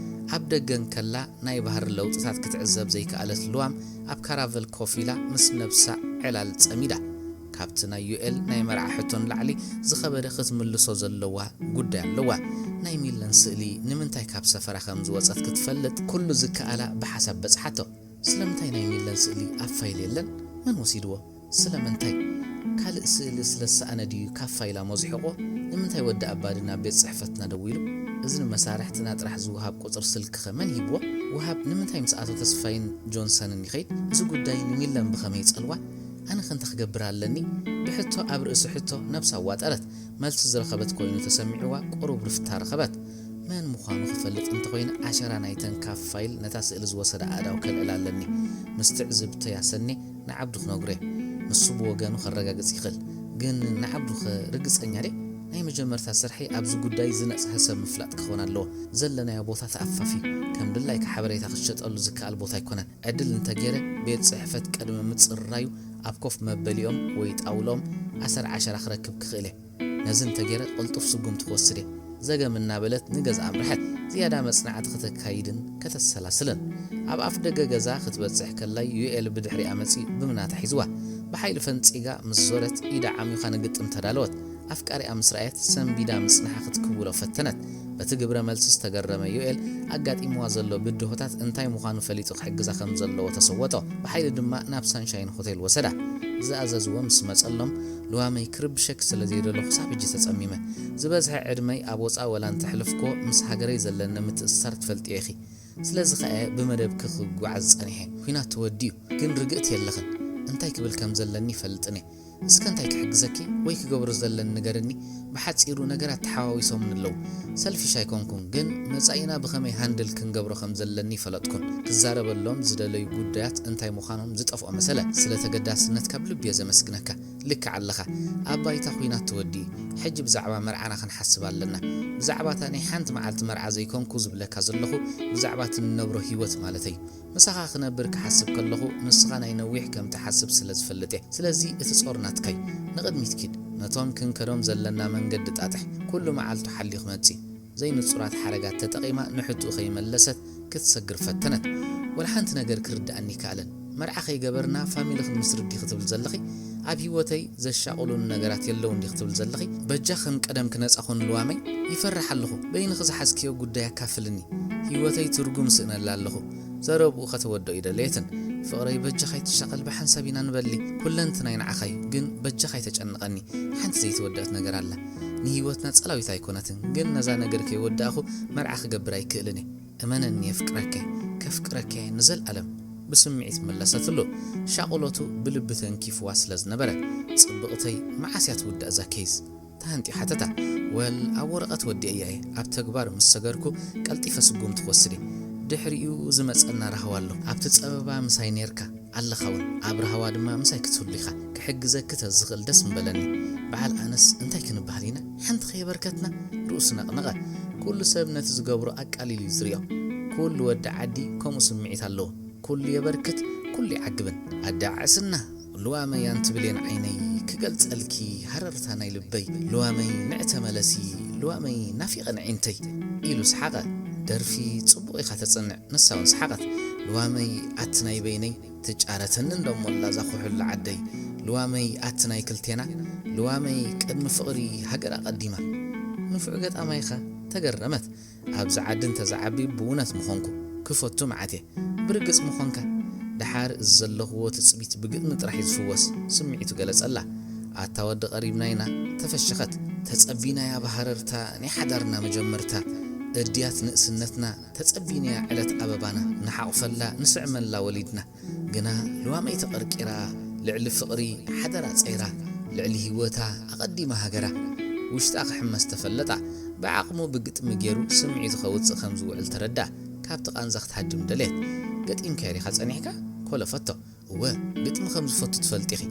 ኣብ ደገ እንከላ ናይ ባህሪ ለውጥታት ክትዕዘብ ዘይከኣለት ልዋም ኣብ ካራቨል ኮፍ ኢላ ምስ ነብሳ ዕላል ጸሚዳ። ካብቲ ናይ ዩኤል ናይ መርዓ ሕቶ ንላዕሊ ዝኸበደ ክትምልሶ ዘለዋ ጉዳይ ኣለዋ። ናይ ሚለን ስእሊ ንምንታይ ካብ ሰፈራ ከም ዝወጸት ክትፈልጥ ኩሉ ዝከኣላ ብሓሳብ በጽሓቶ። ስለምንታይ ናይ ሚለን ስእሊ ኣብ ፋይል የለን? መን ወሲድዎ? ስለምንታይ? ካልእ ስእሊ ስለ ዝሰኣነ ድዩ ካብ ፋይላ ሞዝሕቆ? ንምንታይ ወዲ ኣባዲ ናብ ቤት ጽሕፈትና ደዊሉ? እዚ ንመሳርሕትና ጥራሕ ዝወሃብ ቁጽሪ ስልክኸ መን ሂብዎ? ወሃብ ንምንታይ ምስ ኣቶ ተስፋይን ጆንሰንን ይኸይድ? እዚ ጉዳይ ንሚለን ብኸመይ ይጸልዋ? ኣነ ከ እንታይ ክገብር ኣለኒ? ብሕቶ ኣብ ርእሲ ሕቶ ነብሳ ኣዋጠረት። መልሲ ዝረኸበት ኮይኑ ተሰሚዕዋ ቁሩብ ርፍታ ረኸበት። መን ምዃኑ ክፈልጥ እንተኾይነ ዓሸራ ናይተን ካብ ፋይል ነታ ስእሊ ዝወሰዳ ኣእዳው ከልዕል ኣለኒ። ምስ ትዕዝብተይ ኣሰንየ ንዓብዱ ክነግሮ እየ። ንሱ ብወገኑ ከረጋግጽ ይኽእል። ግን ንዓብዱኸ ርግጸኛ ድየ? ናይ መጀመርታ ስርሐይ ኣብዚ ጉዳይ ዝነጽሀ ሰብ ምፍላጥ ክኸውን ኣለዎ። ዘለናዮ ቦታ ተኣፋፊ እዩ። ከም ድላይካ ሓበሬታ ክትሸጠሉ ዝከኣል ቦታ ኣይኮነን። ዕድል እንተገይረ ቤት ጽሕፈት ቅድሚ ምጽርራዩ ኣብ ኮፍ መበሊኦም ወይ ጣውልኦም ኣሰር ዓሸራ ክረክብ ክኽእል እየ። ነዚ እንተገይረ ቅልጡፍ ስጉምቲ ክወስድ እየ። ዘገም እናበለት ንገዝኣ ኣምርሐት። ዝያዳ መጽናዕቲ ከተካይድን ከተሰላስልን። ኣብ ኣፍ ደገ ገዛ ክትበጽሕ ከላ ዩኤል ብድሕሪኣ መጺኡ ብምናታ ሒዝዋ። ብሓይሊ ፈንጺጋ ምስ ዞረት ኢዳ ዓሚኻ ንግጥም ተዳለወት። ኣፍቃሪኣ ምስ ረኣየት ሰንቢዳ ምጽንሓ ክትክውሎ ፈተነት። በቲ ግብረ መልሲ ዝተገረመ ዩኤል ኣጋጢምዋ ዘሎ ብድሆታት እንታይ ምዃኑ ፈሊጡ ክሕግዛ ከም ዘለዎ ተሰወጦ። ብሓይሊ ድማ ናብ ሳንሻይን ሆቴል ወሰዳ። ዝኣዘዝዎ ምስ መጸሎም ልዋመይ ክርብሸኪ ስለ ዘይደለኹ ክሳብ ሕጂ ተጸሚመ። ዝበዝሐ ዕድመይ ኣብ ወጻኢ ወላ እንተሕልፍክዎ ምስ ሃገረይ ዘለኒ ምትእስሳር ትፈልጥዮ ኢኺ። ስለዚ ከኣ ብመደብኪ ክጓዓዝ ጸኒሐ። ኲናት ተወዲኡ፣ ግን ርግእቲ የለኽን። እንታይ ክብል ከም ዘለኒ ይፈልጥን እየ። እስከ እንታይ ክሕግዘኪ ወይ ክገብሮ ዘለኒ ንገርኒ። ብሓጺሩ ነገራት ተሓዋዊሶምኒ ኣለዉ። ሰልፊሽ ኣይኮንኩን፣ ግን መጻኢና ብኸመይ ሃንድል ክንገብሮ ከም ዘለኒ ይፈለጥኩን። ክዛረበሎም ዝደለዩ ጉዳያት እንታይ ምዃኖም ዝጠፍኦ መሰለ። ስለ ተገዳስነትካ ብልቢ እየ ዘመስግነካ። ልክዕ ኣለኻ። ኣብ ባይታ ኲናት ተወዲኡ። ሕጂ ብዛዕባ መርዓና ክንሓስብ ኣለና። ብዛዕባ እታ ናይ ሓንቲ መዓልቲ መርዓ ዘይኮንኩ ዝብለካ ዘለኹ፣ ብዛዕባ እቲ ንነብሮ ህይወት ማለተይ። ምሳኻ ክነብር ክሓስብ ከለኹ፣ ንስኻ ናይ ነዊሕ ከም ትሓስብ ስለ ዝፈልጥ እየ። ስለዚ እቲ ጾር ናትካ እዩ። ንቕድሚት ኪድ። ነቶም ክንከዶም ዘለና መንገዲ ጣጥሕ። ኩሉ መዓልቱ ሓልዩ ክመጽእ እዩ። ዘይንጹራት ሓረጋት ተጠቒማ ንሕቶኡ ከይመለሰት ክትሰግር ፈተነት። ወላ ሓንቲ ነገር ክርድኣኒ ይከኣለን። መርዓ ከይገበርና ፋሚሊ ክንምስርት ዲኺ ትብል ዘለኺ? ኣብ ህይወተይ ዘሻቕሉኒ ነገራት የለውን ዲኺ ትብል ዘለኺ? በጃ ከም ቀደምኪ ነጻ ኹኒ ልዋመይ። ይፈርሕ ኣለኹ። በይንኺ ዝሓዝክዮ ጉዳይ ኣካፍልኒ። ህይወተይ ትርጉም ስእነላ ኣለኹ። ዘረብኡ ከተወድኦ ይደለየትን። ፍቕረይ በጃኻ ኣይትሻቐል ብሓንሳብ ኢና ንበሊ። ኩለንትናይ ንዓኻ እዩ። ግን በጃኻ ኣይተጨንቐኒ። ሓንቲ ዘይተወደአት ነገር ኣላ። ንህይወትና ጸላዊት ኣይኮነትን። ግን ነዛ ነገር ከይወዳእኹ መርዓ ክገብር ኣይክእልን እየ። እመነኒ የፍቅረካ እየ። ከፍቅረካ እየ ንዘልኣለም። ብስምዒት መለሰትሉ። ሻቕሎቱ ብልቢ ተንኪፍዋ ስለ ዝነበረ። ጽብቕተይ መዓስ እያ ትውዳእ እዛ ኬዝ? ተሃንጢ ሓተታ። ወል ኣብ ወረቐት ወዲአያ እየ። ኣብ ተግባር ምስ ሰገርኩ ቀልጢፈ ስጉምቲ ክወስድ እየ። ድሕሪኡ ዝመጸና ራህዋ ኣሎ። ኣብቲ ጸበባ ምሳይ ኔርካ ኣለኻ እውን። ኣብ ራህዋ ድማ ምሳይ ክትህሉ ኢኻ። ክሕግዘኪ ተዝኽእል ደስ ምበለኒ። በዓል ኣነስ እንታይ ክንበሃል ኢና? ሓንቲ ከየበርከትና? ርእሱ ነቕነቐ። ኩሉ ሰብ ነቲ ዝገብሮ ኣቃሊሉ እዩ ዝሪኦ። ኩሉ ወዲ ዓዲ ከምኡ ስምዒት ኣለዎ። ኩሉ የበርክት፣ ኩሉ ይዓግብን። ኣደ ዓስና፣ ልዋመይ ኣንትብሌን ዓይነይ፣ ክገልጸልኪ ሃረርታ ናይ ልበይ። ልዋመይ ንዕ ተመለሲ፣ ልዋመይ ናፊቐ ንዒንተይ፣ ኢሉ ሰሓቐ። ደርፊ ጽቡቕ ኢኻ ተጽንዕ። ንሳ እውን ሰሓቐት። ልዋመይ ኣቲ ናይ በይነይ፣ ትጫረተኒ እንዶ እሞ ኣላ እዛ ኩሕሊ ዓደይ። ልዋመይ ኣቲ ናይ ክልቴና፣ ልዋመይ ቅድሚ ፍቕሪ ሃገር ኣቐዲማ። ንፉዕ ገጣማይ ኢኻ፣ ተገረመት። ኣብዚ ዓዲ እንተዝዓቢ ብእውነት ምኾንኩ፣ ክፈቱ መዓት እየ። ብርግጽ ምኾንካ። ደሓር እዚ ዘለኽዎ ትጽቢት ብግጥሚ ጥራሕ እዩ ዝፍወስ፣ ስምዒቱ ገለጸላ። ኣታ ወዲ ቀሪብና ኢና፣ ተፈሸኸት። ተጸቢናያ ብሃረርታ ናይ ሓዳርና መጀመርታ፣ እድያት ንእስነትና፣ ተጸቢናያ ዕለት ኣበባና፣ ንሓቑፈላ፣ ንስዕመላ ወሊድና። ግና ልዋመይ ተቐርቂራ፣ ልዕሊ ፍቕሪ ሓደራ ጸይራ፣ ልዕሊ ህይወታ ኣቐዲማ ሃገራ። ውሽጣ ክሕመስ ተፈለጣ፣ ብዓቕሙ ብግጥሚ ገይሩ ስምዒቱ ከውጽእ ከም ዝውዕል ተረዳ። ካብቲ ቃንዛ ክትሃድም ደልየት። ገጢምካዮ ዲኻ ጸኒሕካ? ኮለፈቶ። እወ፣ ግጥሚ ከም ዝፈቱ ትፈልጢ ኢኺ።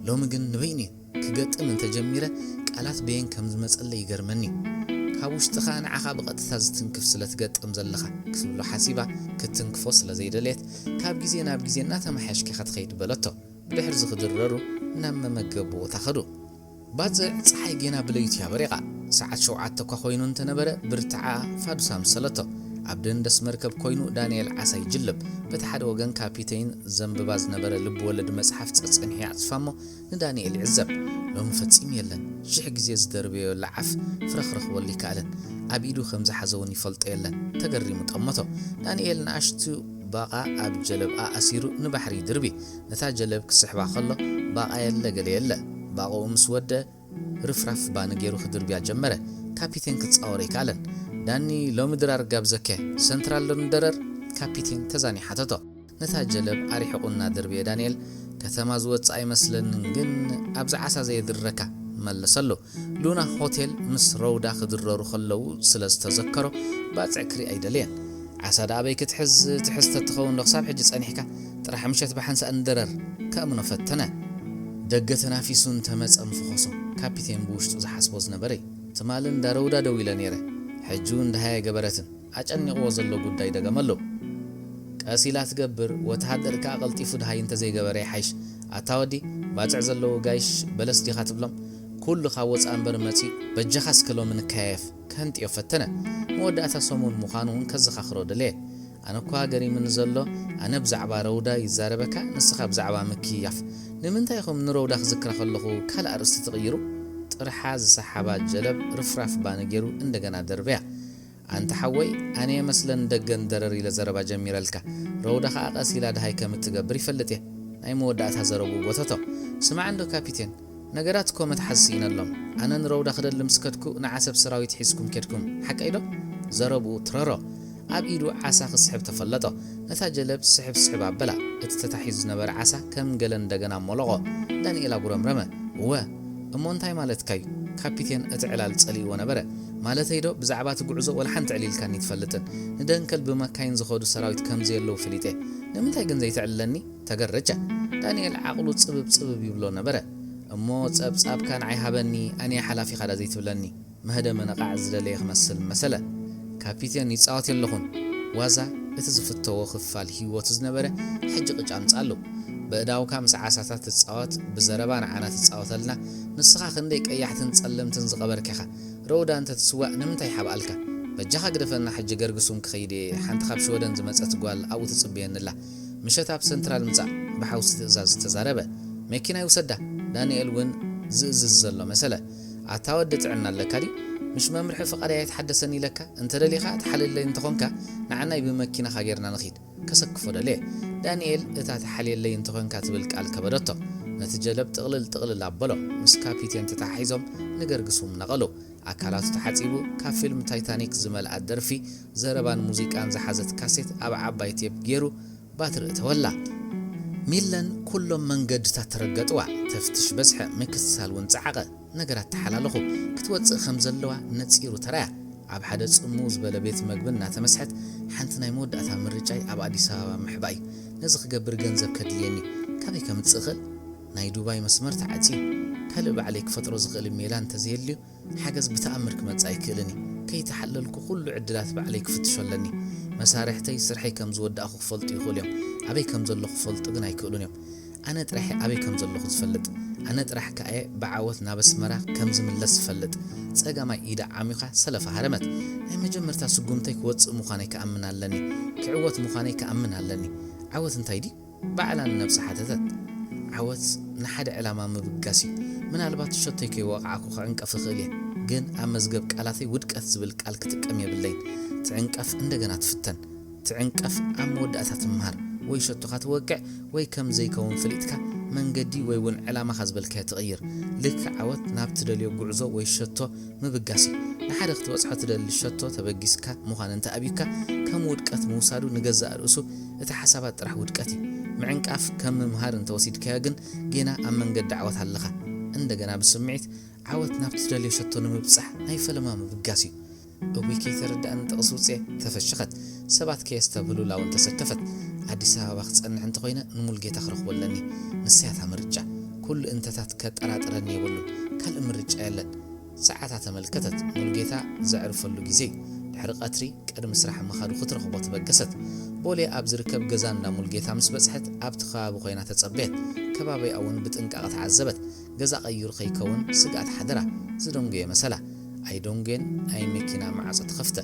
ሎሚ ግን ንበይኑ እዩ። ክገጥም እንተጀሚረ፣ ቃላት በየን ከም ዝመጸለይ ይገርመኒ እዩ። ካብ ውሽጥኻ ንዓኻ ብቐጥታ ዝትንክፍ ስለ ትገጥም ዘለኻ ክትብሎ ሓሲባ፣ ክትትንክፎ ስለ ዘይደልየት፣ ካብ ግዜ ናብ ግዜ እናተመሓየሽኪ ኢኻ ትኸይድ በለቶ። ብድሕርዚ ክድረሩ ናብ መመገቢ ቦታ ከዱ። ባጽዕ ጸሓይ ጌና ብለይቲ እያ በሪቓ። ሰዓት ሸውዓተ እኳ ኮይኑ እንተነበረ፣ ብርትዓ ፋዱስ ኣምሰለቶ። ኣብ ደንደስ መርከብ ኮይኑ ዳንኤል ዓሳ ይጅልብ። በቲ ሓደ ወገን ካፒተይን ዘንብባ ዝነበረ ልብ ወለድ መጽሓፍ ጸጸኒሑ ይዓጽፋ እሞ ንዳንኤል ይዕዘብ። ሎሚ ፈጺሙ የለን። ሽሕ ግዜ ዝደርበዮ ለዓፍ ፍረኽረኽ ክበሉ ይከኣለን። ኣብ ኢዱ ከም ዝሓዘ እውን ይፈልጦ የለን። ተገሪሙ ጠመቶ። ዳንኤል ንኣሽቱ ባቓ ኣብ ጀለብ ኣኣሲሩ ንባሕሪ ይድርቢ። ነታ ጀለብ ክስሕባ ከሎ ባቓ የለ ገለ የለ። ባቕኡ ምስ ወደ ርፍራፍ ባኒ ገይሩ ክድርብያ ጀመረ። ካፒቴን ክጻወር ኣይከኣለን። ዳኒ ሎሚ ድራር ጋብዘከ፣ ሰንትራል ዶ ንደረር? ካፒቴን ተዛኒ ሓተቶ። ነታ ጀለብ ኣርሒቑ እናደርበየ ዳንኤል፣ ከተማ ዝወጽእ ኣይመስለንን፣ ግን ኣብዚ ዓሳ ዘየድርረካ፣ መለሰሉ። ሉና ሆቴል ምስ ረውዳ ክድረሩ ከለዉ ስለ ዝተዘከሮ፣ ባጽዕ ክርኢ ኣይደለየን። ዓሳ ደኣ ኣበይ ክትሕዝ፣ ትሕዝ ተትኸውን ዶ ክሳብ ሕጂ ጸኒሕካ? ጥራሕ ምሸት ብሓንሳእ ንደረር፣ ከእምኖ ፈተነ። ደገ ተናፊሱ እንተመጸ ምፍኾሶ፣ ካፒቴን ብውሽጡ ዝሓስቦ ዝነበረ እዩ። ትማሊ እንዳ ረውዳ ደው ኢለ ነይረ፣ ሕጂ እውን ደሃይ ኣይገበረትን። ኣጨኒቕዎ ዘሎ ጉዳይ ደገመሉ። ቀስ ኢላ ትገብር፣ ወተሃደር ከኣ ቀልጢፉ ደሃይ እንተዘይገበረ ይሓይሽ። ኣታ ወዲ፣ ባጽዕ ዘለዎ ጋይሽ በለስ ዲኻ ትብሎም? ኩሉ ካብ ወጻኢ እምበር መጺኡ፣ በጃኻ እስከ ሎሚ ንከያየፍ፣ ከህንጥዮ ፈተነ። መወዳእታ ሰሙን ምዃኑ እውን ከዘኻኽሮ ደለየ። ኣነ እኳ ገሪምኒ ዘሎ፣ ኣነ ብዛዕባ ረውዳ ይዛረበካ፣ ንስኻ ብዛዕባ ምክያፍ። ንምንታይ ኢኹም ንረውዳ ክዝክራ ከለኹ ካልእ ኣርእስቲ ትቕይሩ? ጥርሓ ዝሰሓባ ጀለብ ርፍራፍ ባኒ ገይሩ እንደገና ደርበያ። ኣንታ ሓወይ፣ ኣነ የመስለን ደገን ደረር ኢለ ዘረባ ጀሚረልካ። ረውዳ ኸኣ ቀስ ኢላ ደሃይ ከም እትገብር ይፈልጥ እየ። ናይ መወዳእታ ዘረብኡ ጎተቶ። ስማዕ እንዶ ካፒቴን፣ ነገራት እኮ መትሓዚ ስኢነሎም። ኣነ ንረውዳ ክደሊ ምስ ከድኩ ንዓሰብ ሰራዊት ሒዝኩም ኬድኩም። ሓቀይ ዶ? ዘረብኡ ትረሮ። ኣብ ኢዱ ዓሳ ክስሕብ ተፈለጦ። ነታ ጀለብ ስሕብ ስሕብ ኣበላ። እቲ ተታሒዙ ዝነበረ ዓሳ ከም ገለ እንደገና ሞለቖ። ዳንኤል ኣጉረምረመ። እወ፣ እሞ እንታይ ማለትካ እዩ? ካፒቴን እቲ ዕላል ጸሊእዎ ነበረ። ማለተይ ዶ ብዛዕባ እቲ ጉዕዞ ወላ ሓንቲ ዕሊልካኒ ትፈልጥን። ንደንከል ብመካይን ዝኸዱ ሰራዊት ከም ዘየለዉ ፈሊጠ። ንምንታይ ግን ዘይተዕልለኒ? ተገረጨ። ዳንኤል ዓቕሉ ጽብብ ጽብብ ይብሎ ነበረ። እሞ ጸብጻብካ ንዓይ ሃበኒ፣ ኣነየ ሓላፊኻ ዳ ዘይትብለኒ? መህደመ ነቓዕ ዝደለየ ክመስል መሰለ። ካፒቴን ይጻወት የለኹን። ዋዛ እቲ ዝፍተዎ ክፋል ህይወቱ ዝነበረ ሕጂ ቅጫ ኣምጽኣሉ። በእዳውካ ምስ ዓሳታት ትጻወት፣ ብዘረባ ንዓና ትጻወተልና። ንስኻ ክንደይ ቀያሕትን ጸለምትን ዝቐበርካ ኢኻ። ረውዳ እንተ ትስዋእ ንምንታይ ሓብኣልካ? በጃኻ ግደፈና፣ ሕጂ ገርግሱም ክኸይድ እየ፣ ሓንቲ ካብ ሽወደን ዝመጸት ጓል ኣብኡ ትጽበየኒ ኣላ። ምሸት ኣብ ሰንትራል ምጻእ፣ ብሓውሲ ትእዛዝ ተዛረበ። መኪና ይውሰዳ። ዳንኤል እውን ዝእዝዝ ዘሎ መሰለ። ኣታ ወዲ ጥዕና ኣለካ ድዩ? ምሽ መምርሒ ፍቓደይ ኣይተሓደሰን ኢለካ? እንተ ደሊኻ ትሓልለይ እንተኾንካ ንዓናይ ብመኪናኻ ጌርና ንኺድ። ከሰክፎ ደልየ። ዳንኤል እታ ትሓልየለይ እንተኾንካ ትብል ቃል ከበደቶ። ነቲ ጀለብ ጥቕልል ጥቕልል ኣበሎ። ምስ ካፒቴን ተተሓሒዞም ንገርግሱም ነቐሉ። ኣካላቱ ተሓጺቡ፣ ካብ ፊልም ታይታኒክ ዝመልኣት ደርፊ፣ ዘረባን ሙዚቃን ዝሓዘት ካሴት ኣብ ዓባይ ቴፕ ገይሩ ባትሪ እተወላ። ሚለን ኩሎም መንገድታት ተረገጥዋ። ተፍትሽ በዝሐ፣ ምክትታል እውን ጸዓቐ። ነገራት ተሓላለኹ። ክትወጽእ ከም ዘለዋ ነጺሩ ተራያ። ኣብ ሓደ ጽምው ዝበለ ቤት መግቢ እናተመስሐት፣ ሓንቲ ናይ መወዳእታ ምርጫይ ኣብ ኣዲስ ኣበባ ምሕባእ እዩ። ነዚ ክገብር ገንዘብ ከድልየኒ እዩ። ካበይ ከምጽእ እኽእል? ናይ ዱባይ መስመር ተዓጽዩ። ካልእ ባዕለይ ክፈጥሮ ዝኽእል ሜላ እንተዘየልዩ፣ ሓገዝ ብተኣምር ክመጽእ ኣይክእልን እዩ። ከይተሓለልኩ ኩሉ ዕድላት ባዕለይ ክፍትሾ ኣለኒ። መሳርሕተይ ስርሐይ ከም ዝወዳእኹ ክፈልጡ ይኽእሉ እዮም። ኣበይ ከም ዘለኹ ክፈልጡ ግን ኣይክእሉን እዮም። ኣነ ጥራሕ እየ ኣበይ ከም ዘለኹ ዝፈልጥ። ኣነ ጥራሕ ከኣ እየ ብዓወት ናብ ኣስመራ ከም ዝምለስ ዝፈልጥ። ጸጋማይ ኢዳ ዓሚኻ ሰለፋ ሃረመት። ናይ መጀመርታ ስጉምተይ ክወጽእ ምዃነይ ክኣምን ኣለኒ። ክዕወት ምዃነይ ክኣምን ኣለኒ። ዓወት እንታይ ድዩ? ባዕላ ንነብሳ ሓተተት። ዓወት ንሓደ ዕላማ ምብጋስ እዩ። ምናልባት ሸቶይ ከይወቕዓኩ ክዕንቀፍ እኽእል እየ፣ ግን ኣብ መዝገብ ቃላተይ ውድቀት ዝብል ቃል ክጥቀም የብለይን። ትዕንቀፍ፣ እንደገና ትፍተን። ትዕንቀፍ፣ ኣብ መወዳእታ ትምሃር። ወይ ሸቶኻ ትወቅዕ፣ ወይ ከም ዘይከውን ፈሊጥካ መንገዲ ወይ እውን ዕላማኻ ዝበልካዮ ትቕይር። ልክዕ ዓወት ናብ ትደልዮ ጉዕዞ ወይ ሸቶ ምብጋስ እዩ። ንሓደ ክትበጽሖ ትደሊ ሸቶ ተበጊስካ ምዃን እንተ ኣብዩካ፣ ከም ውድቀት ምውሳዱ ንገዛእ ርእሱ እቲ ሓሳባት ጥራሕ ውድቀት እዩ። ምዕንቃፍ ከም ምምሃር እንተወሲድካዮ ግን፣ ጌና ኣብ መንገዲ ዓወት ኣለኻ። እንደገና ብስምዒት ዓወት ናብ ትደልዮ ሸቶ ንምብጻሕ ናይ ፈለማ ምብጋስ እዩ። እውይ ከይተረድኣኒ ጥቕሲ ውጽኤ ተፈሸኸት። ሰባት ከየስተብህሉላ እውን ተሰከፈት። ኣዲስ ኣበባ ክጸንሕ እንተኾይነ ንሙልጌታ ክረኽቦ ኣለኒ። ንሳያ እታ ምርጫ። ኩሉ እንተታት ከጠራጥረኒ የብሉን። ካልእ ምርጫ የለን። ሰዓታ ተመልከተት። ሙልጌታ ዘዕርፈሉ ግዜ እዩ። ድሕሪ ቀትሪ ቅድሚ ስራሕ ምኻዱ ክትረኽቦ ተበገሰት። ቦሌ ኣብ ዝርከብ ገዛ እንዳ ሙልጌታ ምስ በጽሐት ኣብቲ ከባቢ ኮይና ተጸበየት። ከባቢኣ እውን ብጥንቃቐ ተዓዘበት። ገዛ ቀይሩ ከይከውን ስግኣት ሓደራ። ዝደንጎየ መሰላ። ኣይደንጎየን፣ ናይ መኪና ማዕጾ ተኸፍተ።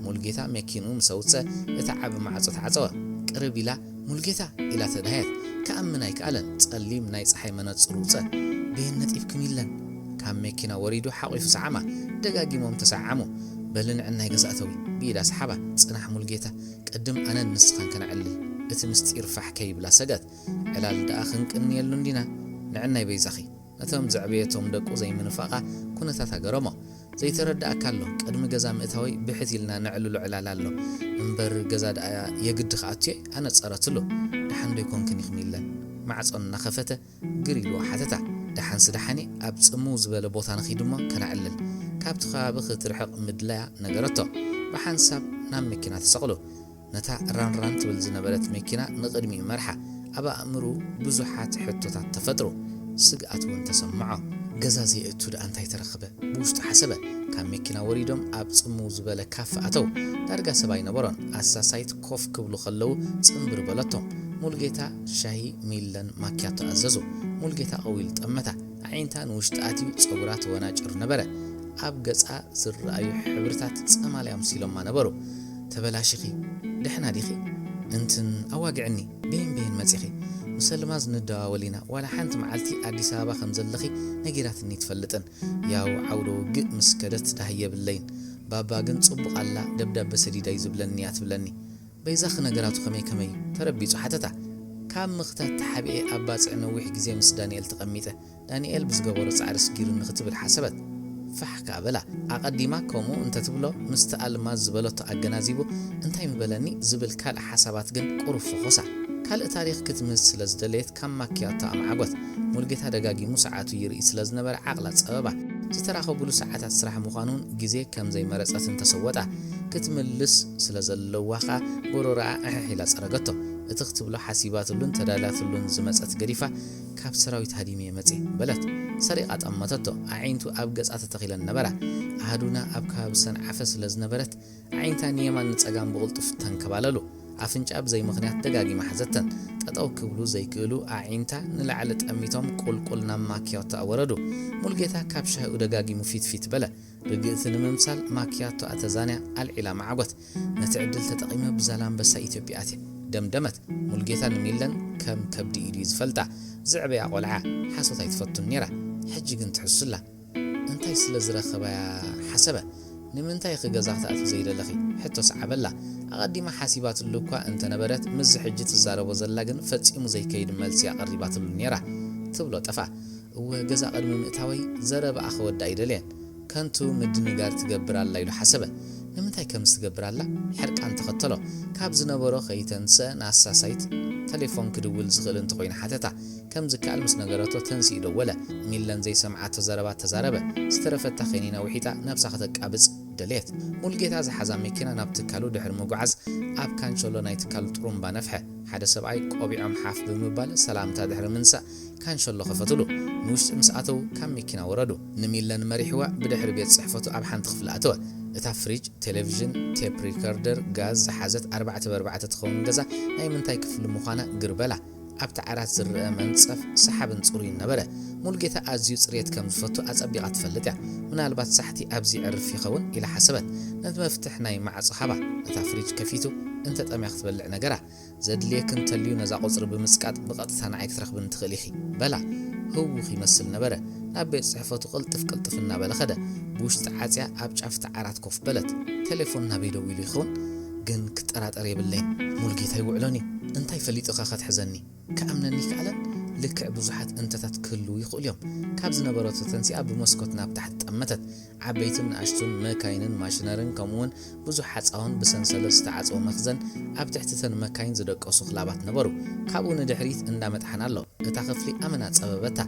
ሙልጌታ መኪንኡ ምስ ኣውጸ እቲ ዓቢ ማዕጾ ተዓጸወ። ቅርብ ኢላ፣ "ሙልጌታ!" ኢላ ተዳህየት። ክኣምን ኣይከኣለን። ጸሊም ናይ ጸሓይ መነጽሩ ውጸ። "በየን ነጢፍክም?" ኢለን። ካብ መኪና ወሪዱ ሓቒፉ ሰዓማ። ደጋጊሞም ተሰዓዓሙ። "በሊ ንዕናይ ገዛ እተዊ!" ብኢዳ ሰሓባ። "ጽናሕ ሙልጌታ፣ ቅድም ኣነን ንስኻን ከነዕልል። እቲ ምስጢር ፋሕ ከይብላ ሰገት። ዕላል ደኣ ክንቅንየሉ እንዲና። ንዕናይ በይዛኺ!" ነቶም ዘዕበየቶም ደቁ ዘይምንፋቓ ኩነታት ኣገረሞ። "ዘይተረድኣካ ኣሎ፣ ቅድሚ ገዛ ምእታወይ ብሕት ኢልና ነዕልሎ ዕላል ኣሎ። እምበር ገዛ ደኣ የግዲ ክኣቱየ?" ኣነጸረትሉ። "ደሓን ዶ ኣይኮንክን ኢኺ ሚለን?" ማዕጾ እናኸፈተ ግር ኢልዎ ሓተታ። "ደሓንሲ ደሓን እየ፣ ኣብ ጽምው ዝበለ ቦታ ንኺድ እሞ ከነዕልል። ካብቲ ከባቢ ክትርሕቕ ምድላያ" ነገረቶ። ብሓንሳብ ናብ መኪና ተሰቕሉ። ነታ ራንራን ትብል ዝነበረት መኪና ንቕድሚኡ መርሓ። ኣብ ኣእምርኡ ብዙሓት ሕቶታት ተፈጥሩ። ስግኣት እውን ተሰምዖ። "ገዛ ዘየእቱ ደኣ እንታይ ተረኽበ?" ብውሽጡ ሓሰበ። ካብ መኪና ወሪዶም ኣብ ጽምው ዝበለ ካፈ ኣተው። ዳርጋ ሰብ ኣይነበሮን። ኣሳሳይት ኮፍ ክብሉ ከለዉ ጽንብር በለቶም። ሙልጌታ ሻሂ፣ ሚለን ማኪያቶ ኣዘዙ። ሙልጌታ ቀዊሉ ጠመታ። ኣዒንታ ንውሽጢ ኣትዩ ጸጉራ ተወናጭር ነበረ። ኣብ ገጻ ዝረኣዩ ሕብርታት ጸማልያ ኣምሲሎማ ነበሩ። "ተበላሺኺ፣ ደሕና ዲኺ? እንትን ኣዋግዕኒ፣ በየን በየን መጺኺ? ምስ ኣልማዝ ንደዋወል ኢና፣ ዋላ ሓንቲ መዓልቲ ኣዲስ ኣበባ ከም ዘለኺ ነጊራትኒ ትፈልጥን። ያው ዓውደ ውግእ ምስ ከደት ዳህ የብለይን። ባባ ግን ጽቡቕ ኣላ፣ ደብዳበ ሰዲዳ እዩ ዝብለኒ እያ ትብለኒ። በይዛኺ ነገራቱ ከመይ ከመይ?" ተረቢጹ ሓተታ። ካብ ምኽታት ተሓቢኤ ኣብ ባጽዕ ነዊሕ ግዜ ምስ ዳንኤል ተቐሚጠ። ዳንኤል ብዝገበሮ ጻዕሪ ስጊሩኒ ክትብል ሓሰበት። ፋሕ ከኣ በላ። ኣቐዲማ ከምኡ እንተትብሎ ምስቲ ኣልማዝ ዝበለቶ ኣገናዚቡ እንታይ ምበለኒ ዝብል ካልእ ሓሳባት ግን ቁሩብ ፈኾሳ። ካልእ ታሪኽ ክትምህዝ ስለ ዝደለየት ካብ ማኪያቶ ኣምዓጎት። ሙልጌታ ደጋጊሙ ሰዓቱ ይርኢ ስለ ዝነበረ ዓቕላ ጸበባ። ዝተራኸቡሉ ሰዓታት ስራሕ ምዃኑን ግዜ ከም ዘይመረጸትን ተሰወጣ። ክትምልስ ስለ ዘለዋ ኸኣ ጎሮሮኣ ኣሕሕ ኢላ ጸረገቶ። እቲ ክትብሎ ሓሲባትሉን ተዳልያትሉን ዝመጸት ገዲፋ፣ "ካብ ሰራዊት ሃዲመ እየ መጽየ" በለት። ሰሪቓ ጠመተቶ። ኣዒንቱ ኣብ ገጻ ተተኺለን ነበራ። ኣሃዱና ኣብ ከባቢ ሰንዓፈ ስለ ዝነበረት፣ ኣዒንታ ንየማን ንጸጋም ብቕልጡፍ ተንከባለሉ። ኣፍንጫኣ ብዘይ ምኽንያት ደጋጊማ ሓዘተን። ጠጠው ክብሉ ዘይክእሉ ኣዒንታ ንላዕሊ ጠሚቶም ቁልቁል ናብ ማኪያቶ ኣወረዱ። ሙልጌታ ካብ ሻሂኡ ደጋጊሙ ፊት ፊት በለ። ርግእቲ ንምምሳል ማኪያቶ ኣተዛንያ ኣልዒላ ማዕጎት። ነቲ ዕድል ተጠቒመ ብዛላምበሳ ኢትዮጵያ ኣትየ። ደምደመት። ሙልጌታ ንሚለን ከም ከብዲ ኢዱ እዩ ዝፈልጣ። ዝዕበያ ቆልዓ ሓሶት ኣይትፈቱን ነይራ። ሕጂ ግን ትሕሱላ። እንታይ ስለ ዝረኸባያ ሓሰበ። ንምንታይ ኢኺ ገዛ ክትኣትዊ ዘይደለኺ? ሕቶ ሰዓበላ። ኣቐዲማ ሓሲባትሉ እኳ እንተነበረት፣ ምስዚ ሕጂ ትዛረቦ ዘላ ግን ፈጺሙ ዘይከይድ መልሲ ኣቐሪባትሉ ነይራ። ትብሎ ጠፍኣ። እወ፣ ገዛ ቅድሚ ምእታወይ ዘረባኣ ክወዳ ኣይደልየን። ከንቱ ምድንጋር ትገብር ኣላ ኢሉ ሓሰበ። ንምንታይ ከምዚ ትገብር ኣላ? ሕርቃን ተኸተሎ። ካብ ዝነበሮ ከይተንስአ ንኣሳሳይት ተሌፎን ክድውል ዝኽእል እንተኾይኑ ሓተታ። ከም ዝከኣል ምስ ነገረቶ ተንሲኡ ደወለ። ሚለን ዘይሰምዓቶ ዘረባ ተዛረበ። ዝተረፈታ ኬኒና ውሒጣ ነብሳ ከተቃብጽ ደልየት። ሙልጌታ ዝሓዛ መኪና ናብ ትካሉ ድሕሪ ምጉዓዝ ኣብ ካንሸሎ ናይ ትካሉ ጥሩምባ ነፍሐ። ሓደ ሰብኣይ ቆቢዖም ሓፍ ብምባል ሰላምታ ድሕሪ ምንሳእ ካንሸሎ ከፈትሉ። ንውሽጢ ምስ ኣተዉ ካብ መኪና ወረዱ። ንሚለን መሪሕዋ ብድሕሪ ቤት ጽሕፈቱ ኣብ ሓንቲ ክፍሊ ኣተወ። እታ ፍሪጅ፣ ቴሌቪዥን፣ ቴፕ ሪከርደር፣ ጋዝ ዝሓዘት ኣርባዕተ ብኣርባዕተ ትኸውን ገዛ ናይ ምንታይ ክፍሊ ምዃና ግር በላ። ኣብቲ ዓራት ዝረአ መንጸፍ ሰሓብን ጽሩይን ነበረ። ሙልጌታ ኣዝዩ ጽሬት ከም ዝፈቱ ኣጸቢቓ ትፈልጥ እያ። ምናልባት ሳሕቲ ኣብዚ የዕርፍ ይኸውን ኢላ ሓሰበት። ነቲ መፍትሕ ናይ ማዕጾ ሃባ። ነታ ፍሪጅ ከፊቱ እንተጠምያ ክትበልዕ ነገራ። ዘድልየኪ እንተልዩ ነዛ ቁጽሪ ብምጽቃጥ ብቐጥታ ንዓይ ክትረኽብኒ ትኽእሊ ኢኺ በላ። ህውኽ ይመስል ነበረ። ናብ ቤት ጽሕፈቱ ቅልጥፍ ቅልጥፍ እናበለ ኸደ። ብውሽጢ ዓጽያ ኣብ ጫፍ እቲ ዓራት ኮፍ በለት። ቴሌፎን ናበይ ደዊሉ ይኸውን? ግን ክጠራጠር የብለይን። ሙልጌታ ይውዕሎን እዩ። እንታይ ፈሊጡ ኸ ከትሕዘኒ? ክኣምነኒ ይከኣለን? ልክዕ ብዙሓት እንተታት ክህልዉ ይኽእሉ እዮም። ካብ ዝነበረቶ ተንሲኣ ብመስኮት ናብ ታሕቲ ጠመተት። ዓበይትን ንኣሽቱን መካይንን ማሽነርን ከምኡውን ብዙሕ ሓጻውን ብሰንሰለት ዝተዓጽወ መኽዘን ኣብ ትሕቲ እተን መካይን ዝደቀሱ ክላባት ነበሩ። ካብኡ ንድሕሪት እንዳ መጥሓን ኣሎ። እታ ክፍሊ ኣመና ጸበበታ።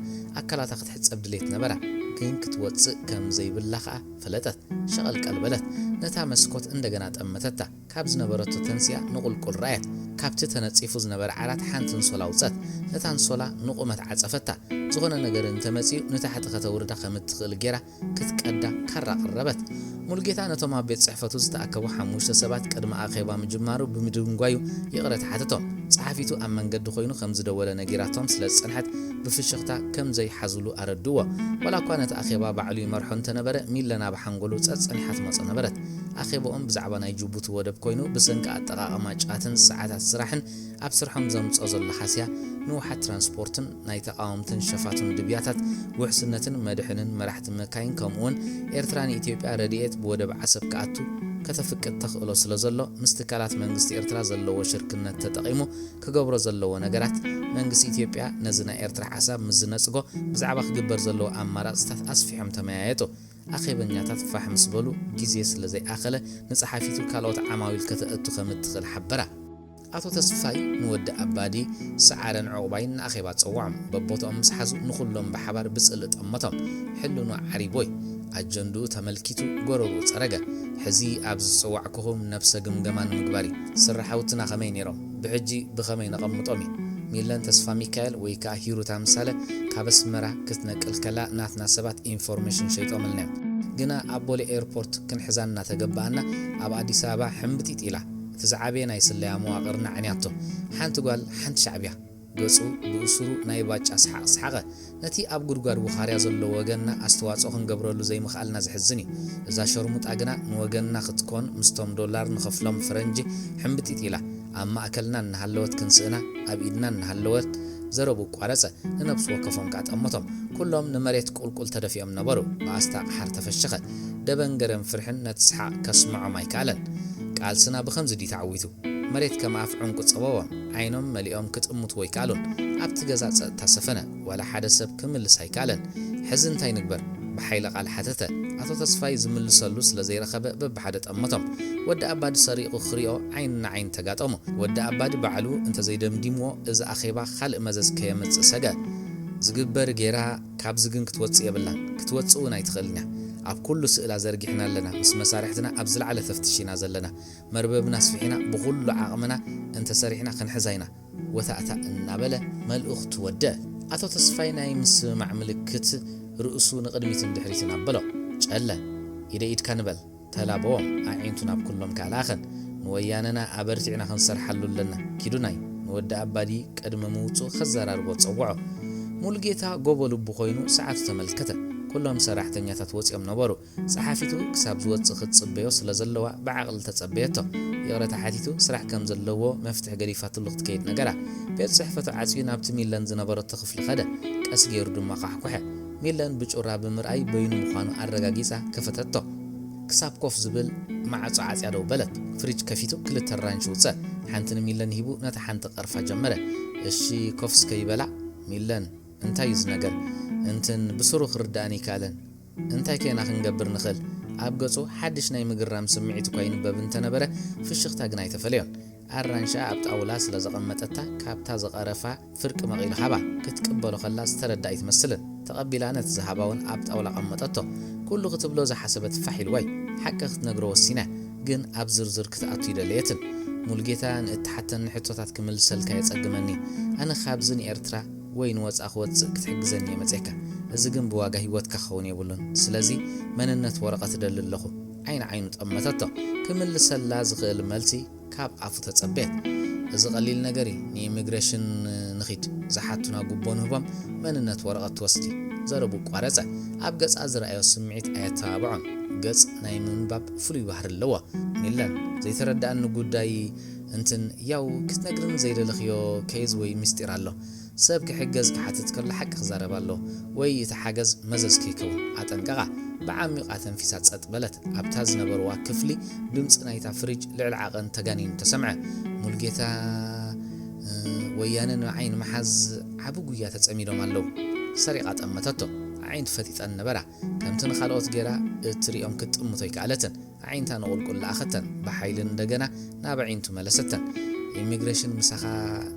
ኣካላታ ክትሕጸብ ድሌት ነበራ፣ ግን ክትወጽእ ከም ዘይብላ ኸኣ ፈለጠት። ሸቐልቀል በለት። ነታ መስኮት እንደገና ጠመተታ። ካብ ዝነበረቶ ተንሲኣ ንቑልቁል ረኣየት። ካብቲ ተነጺፉ ዝነበረ ዓራት ሓንቲ ኣንሶላ ኣውጸት። ነታ ኣንሶላ ንቑመት ዓጸፈታ። ዝኾነ ነገር እንተመጺኡ ንታሕቲ ከተውርዳ ከም እትኽእል ጌራ ክትቀዳ ካራ ቀረበት። ሙልጌታ ነቶም ኣብ ቤት ጽሕፈቱ ዝተኣከቡ ሓሙሽተ ሰባት ቅድሚ ኣኼባ ምጅማሩ ብምድንጓዩ ይቕረታ ሓተቶም። ጸሓፊቱ ኣብ መንገዲ ኮይኑ ከም ዝደወለ ነጊራቶም ስለ ዝጸንሐት ብፍሽኽታ ከም ዘይሓዙሉ ኣረድዎ። ዋላ እኳ ነቲ ኣኼባ ባዕሉ ይመርሖ እንተነበረ፣ ሚለን ኣብ ሓንጎሉ ጸጸኒሓ ትመጾ ነበረት። ኣኼባኦም ብዛዕባ ናይ ጅቡቲ ወደብ ኮይኑ ብሰንኪ ኣጠቓቕማ ጫትን ሰዓታት ስራሕን ኣብ ስርሖም ዘምጽኦ ዘሎ ሃስያ ንውሓት ትራንስፖርትን ናይ ተቓወምትን ሸፋቱን ድብያታት ውሕስነትን መድሕንን መራሕቲ መካይን ከምኡውን ኤርትራ ንኢትዮጵያ ረድኤት ብወደብ ዓሰብ ክኣቱ ከተፍቅድ ተኽእሎ ስለ ዘሎ ምስ ትካላት መንግስቲ ኤርትራ ዘለዎ ሽርክነት ተጠቒሙ ክገብሮ ዘለዎ ነገራት መንግስቲ ኢትዮጵያ ነዚ ናይ ኤርትራ ሓሳብ ምስ ዝነጽጎ ብዛዕባ ክግበር ዘለዎ ኣማራጽታት ኣስፊሖም ተመያየጡ። ኣኼበኛታት ፋሕ ምስ በሉ ግዜ ስለ ዘይኣኸለ ንጸሓፊቱ ካልኦት ዓማዊል ከተእቱ ከም እትኽእል ሓበራ። ኣቶ ተስፋይ ንወዲ ኣባዲ ሰዓረን ዕቑባይን ንኣኼባ ጸውዖም። በቦትኦም ምስ ሓዙ ንኹሎም ብሓባር ብጽልኢ ጠመቶም። ሕልኑ ዓሪቦይ ኣጀንድኡ ተመልኪቱ ጎረርኡ ጸረገ። ሕዚ ኣብ ዝጸዋዕኩኹም ነብሰ ግምገማ ንምግባር እዩ። ስረ ሓውትና ከመይ ነይሮም? ብሕጂ ብኸመይ ነቐምጦም እዩ? ሚለን ተስፋ ሚካኤል ወይ ከኣ ሂሩት ኣምሳለ ካብ ኣስመራ ክትነቅል ከላ ናትና ሰባት ኢንፎርሜሽን ሸይጦምልና እዮም። ግና ኣብ ቦሌ ኤርፖርት ክንሕዛ እናተገበኣና ኣብ ኣዲስ ኣበባ ሕምብጢጥ ኢላ እቲ ዝዓበየ ናይ ስለያ መዋቕርና ኣዕንያቶ። ሓንቲ ጓል ሓንቲ ሻዕብያ። ገጹ ብእሱሩ ናይ ባጫ ሰሓቕ ሰሓቐ። ነቲ ኣብ ጉድጓድ ውኻርያ ዘሎ ወገንና ኣስተዋጽኦ ክንገብረሉ ዘይምኽኣልና ዘሕዝን እዩ። እዛ ሸርሙጣ ግና ንወገንና ክትኮን ምስቶም ዶላር ንኸፍሎም ፈረንጂ ሕምብጢጥ ኢላ ኣብ ማእከልና እናሃለወት ክንስእና ኣብ ኢድና እናሃለወት ዘረቡ ቋረጸ። ንነብሲ ወከፎም ከኣ ጠመቶም። ኩሎም ንመሬት ቁልቁል ተደፊኦም ነበሩ። ብኣስታ ኣቕሓር ተፈሸኸ። ደበን ገረን ፍርሕን ነቲ ሰሓቕ ከስምዖም ኣይከኣለን። ቃልስና ብኸምዚ ድዩ ተዓዊቱ? መሬት ከም ኣፍ ዕንቁ ጸበቦም። ዓይኖም መሊኦም ክጥምቱ ኣይከኣሉን። ኣብቲ ገዛ ጸጥታ ሰፈነ። ዋላ ሓደ ሰብ ክምልስ ኣይከኣለን። ሕዚ እንታይ ንግበር? ብሓይሊ ቃል ሓተተ። ኣቶ ተስፋይ ዝምልሰሉ ስለ ዘይረኸበ በብሓደ ጠመቶም። ወዲ ኣባዲ ሰሪቑ ክሪኦ ዓይኒ ንዓይኒ ተጋጠሙ። ወዲ ኣባዲ ባዕሉ እንተዘይደምዲምዎ እዚ ኣኼባ ካልእ መዘዝ ከየምጽእ ሰግኣ። ዝግበር ጌራ፣ ካብዚ ግን ክትወጽእ የብላን። ክትወጽእ እውን ኣይትኽእልን እያ። ኣብ ኩሉ ስእላ ዘርጊሕና ኣለና። ምስ መሳርሕትና ኣብ ዝለዓለ ተፍትሽ ኢና ዘለና። መርበብና ኣስፊሕና ብኹሉ ዓቕምና እንተሰሪሕና ክንሕዛ ኢና። ወታእታ እናበለ መልእኽቱ ወደአ። ኣቶ ተስፋይ ናይ ምስምማዕ ምልክት ርእሱ ንቕድሚትን ድሕሪትን ኣበሎ። ጨለ፣ ኢደ ኢድካ ንበል። ተላበዎም። ኣዒንቱ ናብ ኩሎም ከኣ ለኣኸን። ንወያነና ኣበርቲዕና ክንሰርሓሉ ኣለና። ኪዱናይ። ንወዲ ኣባዲ ቅድሚ ምውጽኡ ከዘራርቦ ጸውዖ። ሙሉጌታ ጎቦ ልቡ ኮይኑ ሰዓቱ ተመልከተ። ኩሎም ሰራሕተኛታት ወጺኦም ነበሩ። ጸሓፊቱ ክሳብ ዝወጽእ ክትጽበዮ ስለ ዘለዋ ብዓቕሊ ተጸበየቶ። ይቕረታ ሓቲቱ ስራሕ ከም ዘለዎ መፍትሒ ገዲፋትሉ ክትከይድ ነገራ። ቤት ጽሕፈቱ ዓጽዩ ናብቲ ሚለን ዝነበረቶ ክፍሊ ኸደ። ቀስ ገይሩ ድማ ኳሕኩሐ። ሚለን ብጩራ ብምርኣይ በይኑ ምዃኑ ኣረጋጊጻ ከፈተቶ። ክሳብ ኮፍ ዝብል ማዕጾ ዓጽያ ደው በለት። ፍሪጅ ከፊቱ ክልተ ኣራንሺ ውጸ። ሓንቲ ንሚለን ሂቡ ነታ ሓንቲ ቀርፋ ጀመረ። እሺ ኮፍ እስከ ይበላ። ሚለን እንታይ እዩ እዚ ነገር? እንትን ብስሩ ክርድኣኒ ይከኣለን። እንታይ ከይና ክንገብር ንኽእል? ኣብ ገጹ ሓድሽ ናይ ምግራም ስምዒት እኳ ይንበብ እንተነበረ ፍሽኽታ ግን ኣይተፈለዮን። ኣራንሽኣ ኣብ ጣውላ ስለ ዘቐመጠታ ካብታ ዝቐረፋ ፍርቂ መቒሉ ሃባ። ክትቅበሎ ከላ ዝተረዳ ኣይትመስልን። ተቐቢላ ነቲ ዝሃባ እውን ኣብ ጣውላ ቀመጠቶ። ኩሉ ክትብሎ ዝሓሰበት ፋሕ ኢልዋይ ሓቂ ክትነግሮ ወሲና ግን ኣብ ዝርዝር ክትኣቱ ይደለየትን። ሙልጌታ ንእትሓተኒ ሕቶታት ክምልሰልካ የጸግመኒ። ኣነ ካብዚ ንኤርትራ ወይ ንወጻ ክወጽእ ክትሕግዘኒ እየ መጺእካ። እዚ ግን ብዋጋ ህይወትካ ክኸውን የብሉን። ስለዚ መንነት ወረቐት እደሊ ኣለኹ። ዓይኒ ዓይኑ ጠመተቶ። ክምልሰላ ዝኽእል መልሲ ካብ ኣፉ ተጸበየት። እዚ ቀሊል ነገር እዩ። ንኢሚግሬሽን ንኺድ። ዝሓቱና ጉቦ ንህቦም፣ መንነት ወረቐት ትወስዲ። ዘረቡ ቋረጸ። ኣብ ገጻ ዝረኣዮ ስምዒት ኣየተባብዖን። ገጽ ናይ ምንባብ ፍሉይ ባህሪ ኣለዎ። ሚለን ዘይተረድኣኒ ጉዳይ እንትን ያው ክትነግርኒ ዘይደለኽዮ ኬዝ ወይ ምስጢር ኣሎ። ሰብ ክሕገዝ ክሓትት ከሎ ሓቂ ክዛረብ ኣሎ ወይ እቲ ሓገዝ መዘዝ ከይከውን ኣጠንቀቓ። ብዓሚቕ ኣተንፊሳ ጸጥ በለት። ኣብታ ዝነበርዋ ክፍሊ ድምጺ ናይታ ፍሪጅ ልዕሊ ዓቐን ተጋኒኑ ተሰምዐ። ሙልጌታ ወያነ ንዓይ ንምሓዝ ዓቢ ጉያ ተጸሚዶም ኣለዉ። ሰሪቓ ጠመተቶ። ኣዒንቱ ፈጢጠን ነበራ። ከምቲ ንኻልኦት ጌራ እትሪኦም ክትጥምቶ ኣይከኣለትን። ኣዒንታ ንቑልቁል ለኣኸተን። ብሓይሊ እንደገና ናብ ኣዒንቱ መለሰተን። ኢሚግሬሽን ምሳኻ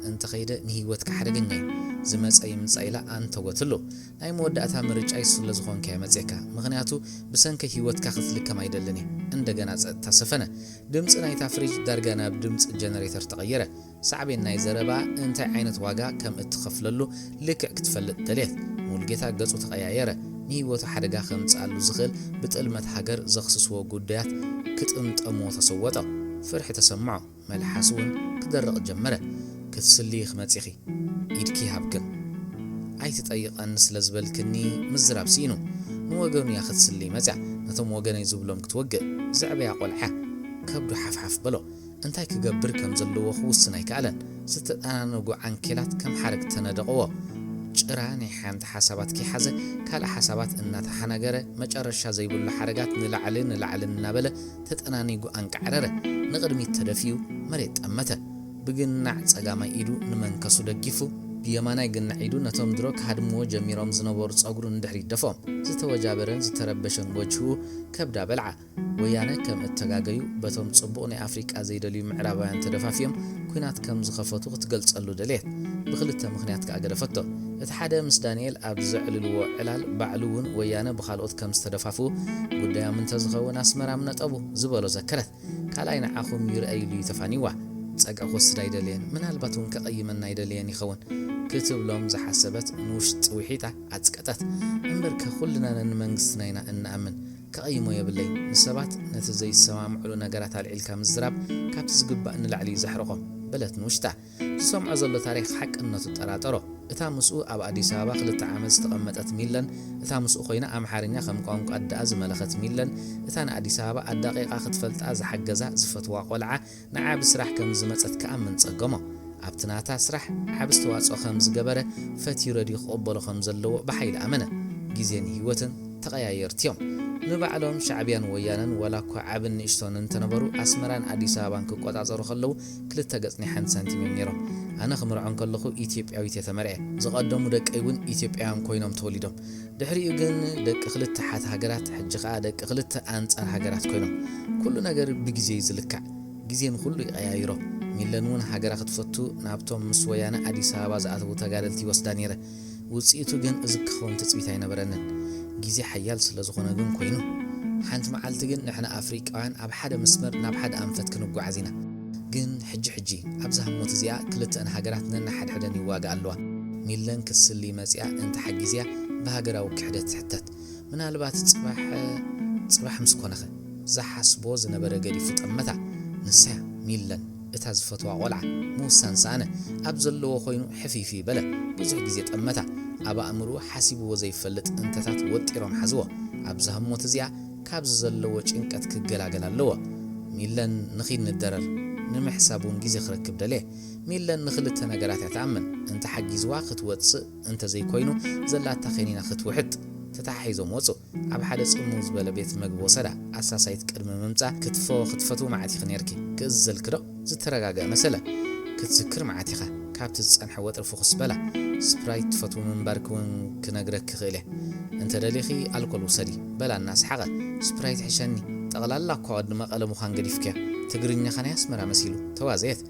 እንተኸይደ ንህይወትካ ሓደገኛ እዩ። ዝመጸ ይምጻእ ኢላ ኣንተጎትሉ። ናይ መወዳእታ ምርጫይ ስለ ዝኾንካዮ መጺእካ። ምኽንያቱ ብሰንከይ ህይወትካ ክትልከም ኣይደልን እየ። እንደገና ጸጥታ ሰፈነ። ድምጺ ናይታ ፍሪጅ ዳርጋ ናብ ድምጺ ጀነሬተር ተቐየረ። ሳዕቤን ናይ ዘረባ እንታይ ዓይነት ዋጋ ከም እትኸፍለሉ ልክዕ ክትፈልጥ ደልየት። ሙልጌታ ገጹ ተቐያየረ። ንህይወቱ ሓደጋ ከምጽኣሉ ዝኽእል ብጥልመት ሃገር ዘኽስስዎ ጉዳያት ክጥምጠምዎ ተሰወጦ። ፍርሒ ተሰምዖ። መልሓሱ እውን ክደርቕ ጀመረ። ክትስሊ ክመጺኺ ኢድኪ ሃብክን። ኣይትጠይቐኒ ስለ ዝበልክኒ ምዝራብ ስኢኑ። ንወገኑ እያ ክትስሊ መጽያ። ነቶም ወገነይ ዝብሎም ክትወግእ። ዘዕበያ ቆልዓ ከብዱ ሓፍሓፍ በሎ። እንታይ ክገብር ከም ዘለዎ ክውስን ኣይከኣለን። ዝተጠናነጉ ዓንኬላት ከም ሓረግ ተነደቕዎ። ጭራ ናይ ሓንቲ ሓሳባት ከይሓዘ ካልእ ሓሳባት እናተሓናገረ መጨረሻ ዘይብሉ ሓረጋት ንላዕሊ ንላዕሊ እናበለ ተጠናኒጉ ኣንቃዕረረ። ንቕድሚት ተደፊኡ መሬት ጠመተ። ብግናዕ ጸጋማይ ኢዱ ንመንከሱ ደጊፉ ብየማናይ ግናዕ ኢዱ ነቶም ድሮ ክሃድምዎ ጀሚሮም ዝነበሩ ጸጉሩ ንድሕሪት ደፍኦም። ዝተወጃበረን ዝተረበሸን ወጅህኡ ከብዳ በልዓ። ወያነ ከም እተጋገዩ በቶም ጽቡቕ ናይ ኣፍሪቃ ዘይደልዩ ምዕራባውያን ተደፋፊኦም ኲናት ከም ዝኸፈቱ ክትገልጸሉ ደልየት። ብኽልተ ምኽንያት ከኣ ገደፈቶ። እቲ ሓደ ምስ ዳንኤል ኣብ ዘዕልልዎ ዕላል ባዕሉ እውን ወያነ ብኻልኦት ከም ዝተደፋፍኡ ጉዳዮም እንተዝኸውን ኣስመራ ምነጠቡ ዝበሎ ዘከረት። ካልኣይ ንዓኹም ይርኣይሉ እዩ ተፋኒዋ። ጸግዒ ክወስድ ኣይደልየን፣ ምናልባት እውን ከቐይመና ኣይደልየን ይኸውን ክትብሎም ዝሓሰበት ንውሽጢ ውሒጣ ኣጽቀጠት። እምበርከ ኩልና ነንመንግስትና ኢና እንኣምን። ከቐይሞ የብለይ። ንሰባት ነቲ ዘይሰማምዕሉ ነገራት ኣልዒልካ ምዝራብ ካብቲ ዝግባእ ንላዕሊ እዩ ዘሕርቖም በለት ንውሽጣ። ዝሰምዖ ዘሎ ታሪኽ ሓቅነቱ ጠራጠሮ። እታ ምስኡ ኣብ ኣዲስ ኣበባ ክልተ ዓመት ዝተቐመጠት ሚለን፣ እታ ምስኡ ኮይና ኣምሓርኛ ከም ቋንቋ ኣደኣ ዝመለኸት ሚለን፣ እታ ንኣዲስ ኣበባ ኣዳቒቓ ክትፈልጣ ዝሓገዛ ዝፈትዋ ቆልዓ ንዓ ብስራሕ ከም ዝመጸት ክኣምን ጸገሞ። ኣብቲ ናታ ስራሕ ዓቢ ኣስተዋጽኦ ከም ዝገበረ ፈትዩ ረድዩ ክቕበሎ ከም ዘለዎ ብሓይሊ ኣመነ። ግዜን ህይወትን ተቐያየርቲ እዮም። ንባዕሎም ሻዕብያን ወያነን ዋላ እኳ ዓብን ንእሽቶን እንተነበሩ ኣስመራን ኣዲስ ኣበባን ክቆጻጸሩ ከለዉ ክልተ ገጽ ናይ ሓንቲ ሳንቲም እዮም ነይሮም። ኣነ ክምርዖ እንከለኹ ኢትዮጵያዊት እየ ተመርዕየ። ዝቐደሙ ደቀይ እውን ኢትዮጵያውያን ኮይኖም ተወሊዶም። ድሕሪኡ ግን ደቂ ክልተ ሓት ሃገራት፣ ሕጂ ኸኣ ደቂ ክልተ ኣንጻር ሃገራት ኮይኖም። ኩሉ ነገር ብግዜ እዩ ዝልካዕ። ግዜ ንኹሉ ይቐያይሮ። ሚለን እውን ሃገራ ክትፈቱ ናብቶም ምስ ወያነ ኣዲስ ኣበባ ዝኣተዉ ተጋደልቲ ይወስዳ ነይረ። ውጽኢቱ ግን እዚ ክኸውን ትጽቢት ኣይነበረንን። ግዜ ሓያል ስለ ዝኾነ ግን ኮይኑ። ሓንቲ መዓልቲ ግን ንሕና ኣፍሪቃውያን ኣብ ሓደ መስመር ናብ ሓደ ኣንፈት ክንጓዓዝ ኢና። ግን ሕጂ ሕጂ ኣብዛ ህሞት እዚኣ ክልተኣን ሃገራት ነንሓድሕደን ይዋግኣ ኣለዋ። ሚለን ክትስሊ መጺኣ እንተሓጊዝያ ብሃገራዊ ክሕደት ትሕተት። ምናልባት ጽባሕ፣ ጽባሕ ምስ ኮነኸ ዝሓስቦ ዝነበረ ገዲፉ ጠመታ። ንሳ ሚለን እታ ዝፈትዋ ቆልዓ ምውሳን ሰኣነ። ኣብ ዘለዎ ኮይኑ ሕፊፊ በለ። ብዙሕ ግዜ ጠመታ። ኣብ ኣእምርኡ ሓሲብዎ ዘይፈልጥ እንተታት ወጢሮም ሓዝዎ። ኣብዛ ህሞት እዚኣ ካብዚ ዘለዎ ጭንቀት ክገላገል ኣለዎ። ሚለን ንኺድ ንደረር። ንምሕሳብ እውን ግዜ ክረክብ ደልየ። ሚለን ንኽልተ ነገራት እያ ትኣምን። እንተ ሓጊዝዋ ክትወጽእ እንተ ዘይኮይኑ ዘላታ ኸኒና ክትውሕጥ። ተተሓሒዞም ወጹ። ኣብ ሓደ ጽምው ዝበለ ቤት መግቢ ወሰዳ። ኣሳሳይት ቅድሚ ምምጻ ክትፎ ክትፈትዊ መዓት ኢኺ ነርኪ። ክእዝዘልኪ ዶ? ዝተረጋግአ መሰለ። ክትዝክር መዓት ኢኻ። ካብቲ ዝጸንሐ ወጥሪ ፍኹስ በላ። ስፕራይት ትፈትዊ ምንባርኪ እውን ክነግረኪ ይኽእል እየ። እንተ ደሊኺ ኣልኮል ውሰዲ። በላ እናሰሓቐ። ስፕራይት ሕሸኒ። ጠቕላላ እኳ ወዲ መቐለ ምዃን ገዲፍክያ። ትግርኛኻ ናይ ኣስመራ መሲሉ። ተዋዘየት።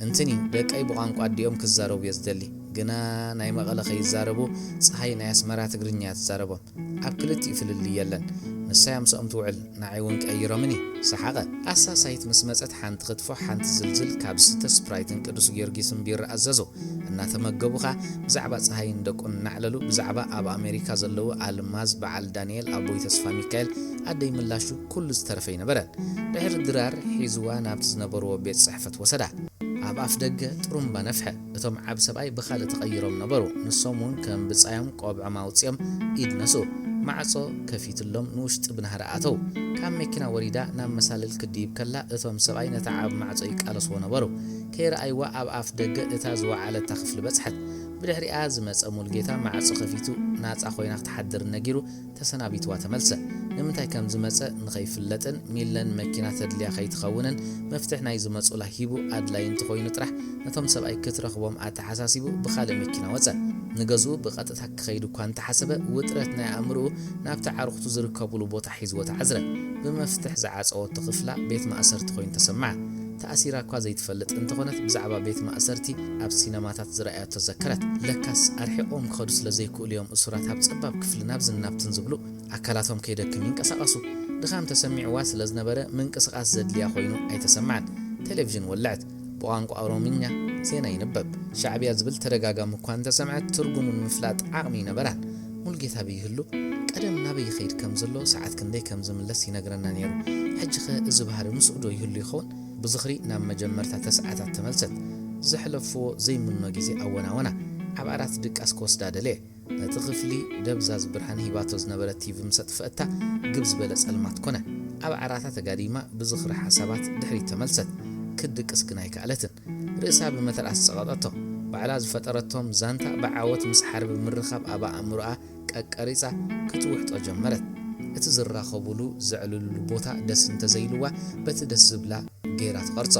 እንትኒ ደቀይ ብቋንቋ ኣዲኦም ክዛረቡ እየ ዝደሊ፣ ግና ናይ መቐለ ከይዛረቡ፣ ጸሃይ ናይ ኣስመራ ትግርኛ እያ ትዛረቦም። ኣብ ክልቲኡ ፍልልይ የለን። ንሳ እያ ምስኦም ትውዕል፣ ንዓይ እውን ቀይሮምኒ። ሰሓቐ። ኣሳሳይት ምስ መጸት ሓንቲ ክትፎ፣ ሓንቲ ዝልዝል ካብ ዝስተ ስፕራይትን ቅዱስ ጊዮርጊስን ቢራ ኣዘዙ። እናተመገቡ ኸኣ ብዛዕባ ጸሃይን ደቁን እናዕለሉ፣ ብዛዕባ ኣብ ኣሜሪካ ዘለዉ ኣልማዝ፣ በዓል ዳንኤል፣ ኣቦይ ተስፋ ሚካኤል፣ ኣደይ ምላሹ፣ ኩሉ ዝተረፈ ኣይነበረን። ድሕሪ ድራር ሒዝዋ ናብቲ ዝነበርዎ ቤት ጽሕፈት ወሰዳ። ኣብ ኣፍ ደገ ጥሩምባ ነፍሐ። እቶም ዓቢ ሰብኣይ ብኻልእ ተቐይሮም ነበሩ። ንሶም እውን ከም ብጻዮም ቆብዖም ኣውጺኦም ኢድ ነስኡ። ማዕጾ ከፊትሎም ንውሽጢ ብናህሪ ኣተዉ። ካብ መኪና ወሪዳ ናብ መሳልል ክድይብ ከላ እቶም ሰብኣይ ነታ ዓቢ ማዕጾ ይቃለስዎ ነበሩ። ከይረኣይዋ ኣብ ኣፍ ደገ እታ ዝወዓለታ ክፍሊ በጽሐት። ብድሕሪኣ ዝመጸ ሙሉጌታ ማዕጾ ከፊቱ ናጻ ኮይና ክትሓድር ነጊሩ ተሰናቢትዋ ተመልሰ። ንምንታይ ከም ዝመጸ ንኸይፍለጥን ሚለን መኪና ተድልያ ከይትኸውንን መፍትሕ ናይ ዝመጹላ ሂቡ ኣድላይ እንተኾይኑ ጥራሕ ነቶም ሰብኣይ ክትረኽቦም ኣተሓሳሲቡ ብኻልእ መኪና ወጸ። ንገዝኡ ብቐጥታ ክኸይድ እኳ እንተሓሰበ ውጥረት ናይ ኣእምርኡ ናብቲ ኣዕሩኽቱ ዝርከቡሉ ቦታ ሒዝዎ ተዓዝረ። ብመፍትሕ ዝዓጸወቶ ክፍላ ቤት ማእሰርቲ ኮይኑ ተሰምዓ። ተኣሲራ እኳ ዘይትፈልጥ እንተኾነት ብዛዕባ ቤት ማእሰርቲ ኣብ ሲነማታት ዝረኣየቶ ዘከረት። ለካስ ኣርሒቖም ክኸዱ ስለ ዘይክእሉ እዮም እሱራት ኣብ ጸባብ ክፍሊ ናብዝን ናብትን ዝብሉ። ኣካላቶም ከይደክም ይንቀሳቐሱ። ድኻም ተሰሚዕዋ ስለ ዝነበረ ምንቅስቓስ ዘድልያ ኮይኑ ኣይተሰምዓን። ቴሌቪዥን ወልዐት። ብቋንቋ ኦሮምኛ ዜና ይንበብ። ሻዕብያ ዝብል ተደጋጋሚ እኳ እንተሰምዐት ትርጉሙ ንምፍላጥ ዓቕሚ ይነበራን። ሙልጌታ ብይህሉ ቀደም ናበይ ይኸይድ ከም ዘሎ ሰዓት ክንደይ ከም ዝምለስ ይነግረና ነይሩ። ሕጂኸ እዚ ባህሪ ምስኡ ዶ ይህሉ ይኸውን? ብዝኽሪ ናብ መጀመርታ ተስዓታት ተመልሰት። ዘሕለፍዎ ዘይምኖ ግዜ ኣወናወና። ኣብ ዓራት ድቃስ ክወስዳ ደለየ። ነቲ ክፍሊ ደብዛዝ ብርሃን ሂባቶ ዝነበረት ቲቪ ምስ ኣጥፍአታ ግብ ዝበለ ጸልማት ኮነ። ኣብ ዓራታ ተጋዲማ ብዝኽሪ ሓሳባት ድሕሪት ተመልሰት። ክትድቅስ ግን ኣይከኣለትን። ርእሳ ብመተርኣስ ጸቐጠቶ። ባዕላ ዝፈጠረቶም ዛንታ ብዓወት ምስ ሓርቢ ምርኻብ ኣብ ኣእምሮኣ ቀቀሪጻ ክትውሕጦ ጀመረት። እቲ ዝራኸቡሉ ዘዕልሉሉ ቦታ ደስ እንተዘይልዋ በቲ ደስ ዝብላ ገይራ ትቐርጾ።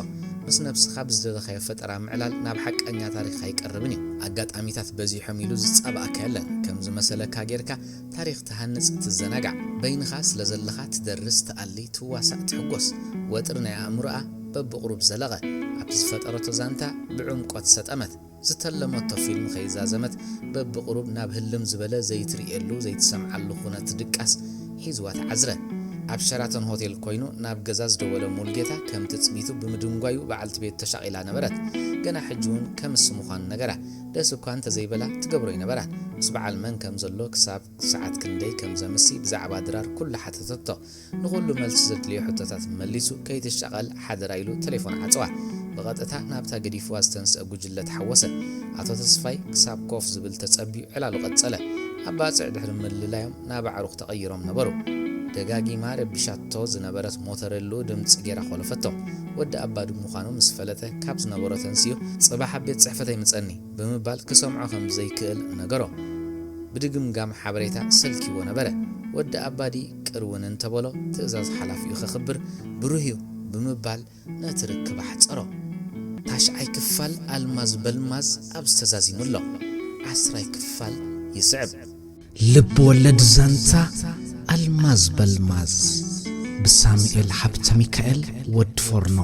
ምስ ነብስኻ ብዝደለኻዮ ፈጠራ ምዕላል ናብ ሓቀኛ ታሪኽ ኣይቀርብን እዩ። ኣጋጣሚታት በዚሖም ኢሉ ዝጻባእካ የለን። ከም ዝመሰለካ ጌርካ ታሪኽ ትሃንጽ ትዘናጋዕ። በይንኻ ስለ ዘለኻ ትደርስ፣ ትኣሊ፣ ትዋሳእ፣ ትሕጎስ። ወጥሪ ናይ ኣእምሮኣ በብቕሩብ ዘለቐ። ኣብቲ ዝፈጠረቶ ዛንታ ብዕምቆት ሰጠመት። ዝተለመቶ ፊልም ከይዛዘመት በብቕሩብ ናብ ህልም ዝበለ ዘይትርእየሉ ዘይትሰምዓሉ ኩነት ድቃስ ሒዝዋ ተዓዝረ። ኣብ ሸራተን ሆቴል ኮይኑ ናብ ገዛ ዝደወለ ሙሉጌታ ከም ትጽቢቱ ብምድንጓዩ በዓልቲ ቤቱ ተሻቒላ ነበረት። ገና ሕጂ እውን ከምሲ ምዃኑ ነገራ። ደስ እኳ እንተዘይበላ ትገብሮ ኣይነበራን። ምስ በዓል መን ከም ዘሎ ክሳብ ሰዓት ክንደይ ከም ዘምሲ ብዛዕባ ድራር ኩሉ ሓተተቶ። ንኹሉ መልሲ ዘድልዮ ሕቶታት መሊሱ ከይትሻቐል ሓደራ ኢሉ ተሌፎን ዓጸዋ። ብቐጥታ ናብታ ገዲፍዋ ዝተንስአ ጉጅለ ተሓወሰ። ኣቶ ተስፋይ ክሳብ ኮፍ ዝብል ተጸብዩ ዕላሉ ቀጸለ። ኣብ ባጽዕ ድሕሪ ምልላዮም ናብ ኣዕሩኽ ተቐይሮም ነበሩ። ደጋጊማ ረቢሻቶ ዝነበረት ሞተረሉ ድምጺ ገይራ ኮለፈቶ። ወዲ ኣባዲ ምዃኑ ምስ ፈለጠ ካብ ዝነበሮ ተንሲኡ ጽባሕ ኣብ ቤት ጽሕፈተይ ምጸኒ ብምባል ክሰምዖ ከም ዘይክእል ነገሮ። ብድግምጋም ሓበሬታ ሰልኪዎ ነበረ። ወዲ ኣባዲ ቅር እውን እንተበሎ ትእዛዝ ሓላፊኡ ከኽብር ብሩህ እዩ ብምባል ነቲ ርክብ ኣሕጸሮ። ታሽዓይ ክፋል ኣልማዝ በልማዝ ኣብዚ ተዛዚሙ ኣሎ። ዓስራይ ክፋል ይስዕብ። ልብ ወለድ ዛንታ ኣልማዝ በልማዝ ብሳሙኤል ሃብተ ሚካኤል ወዲ ፎርኖ።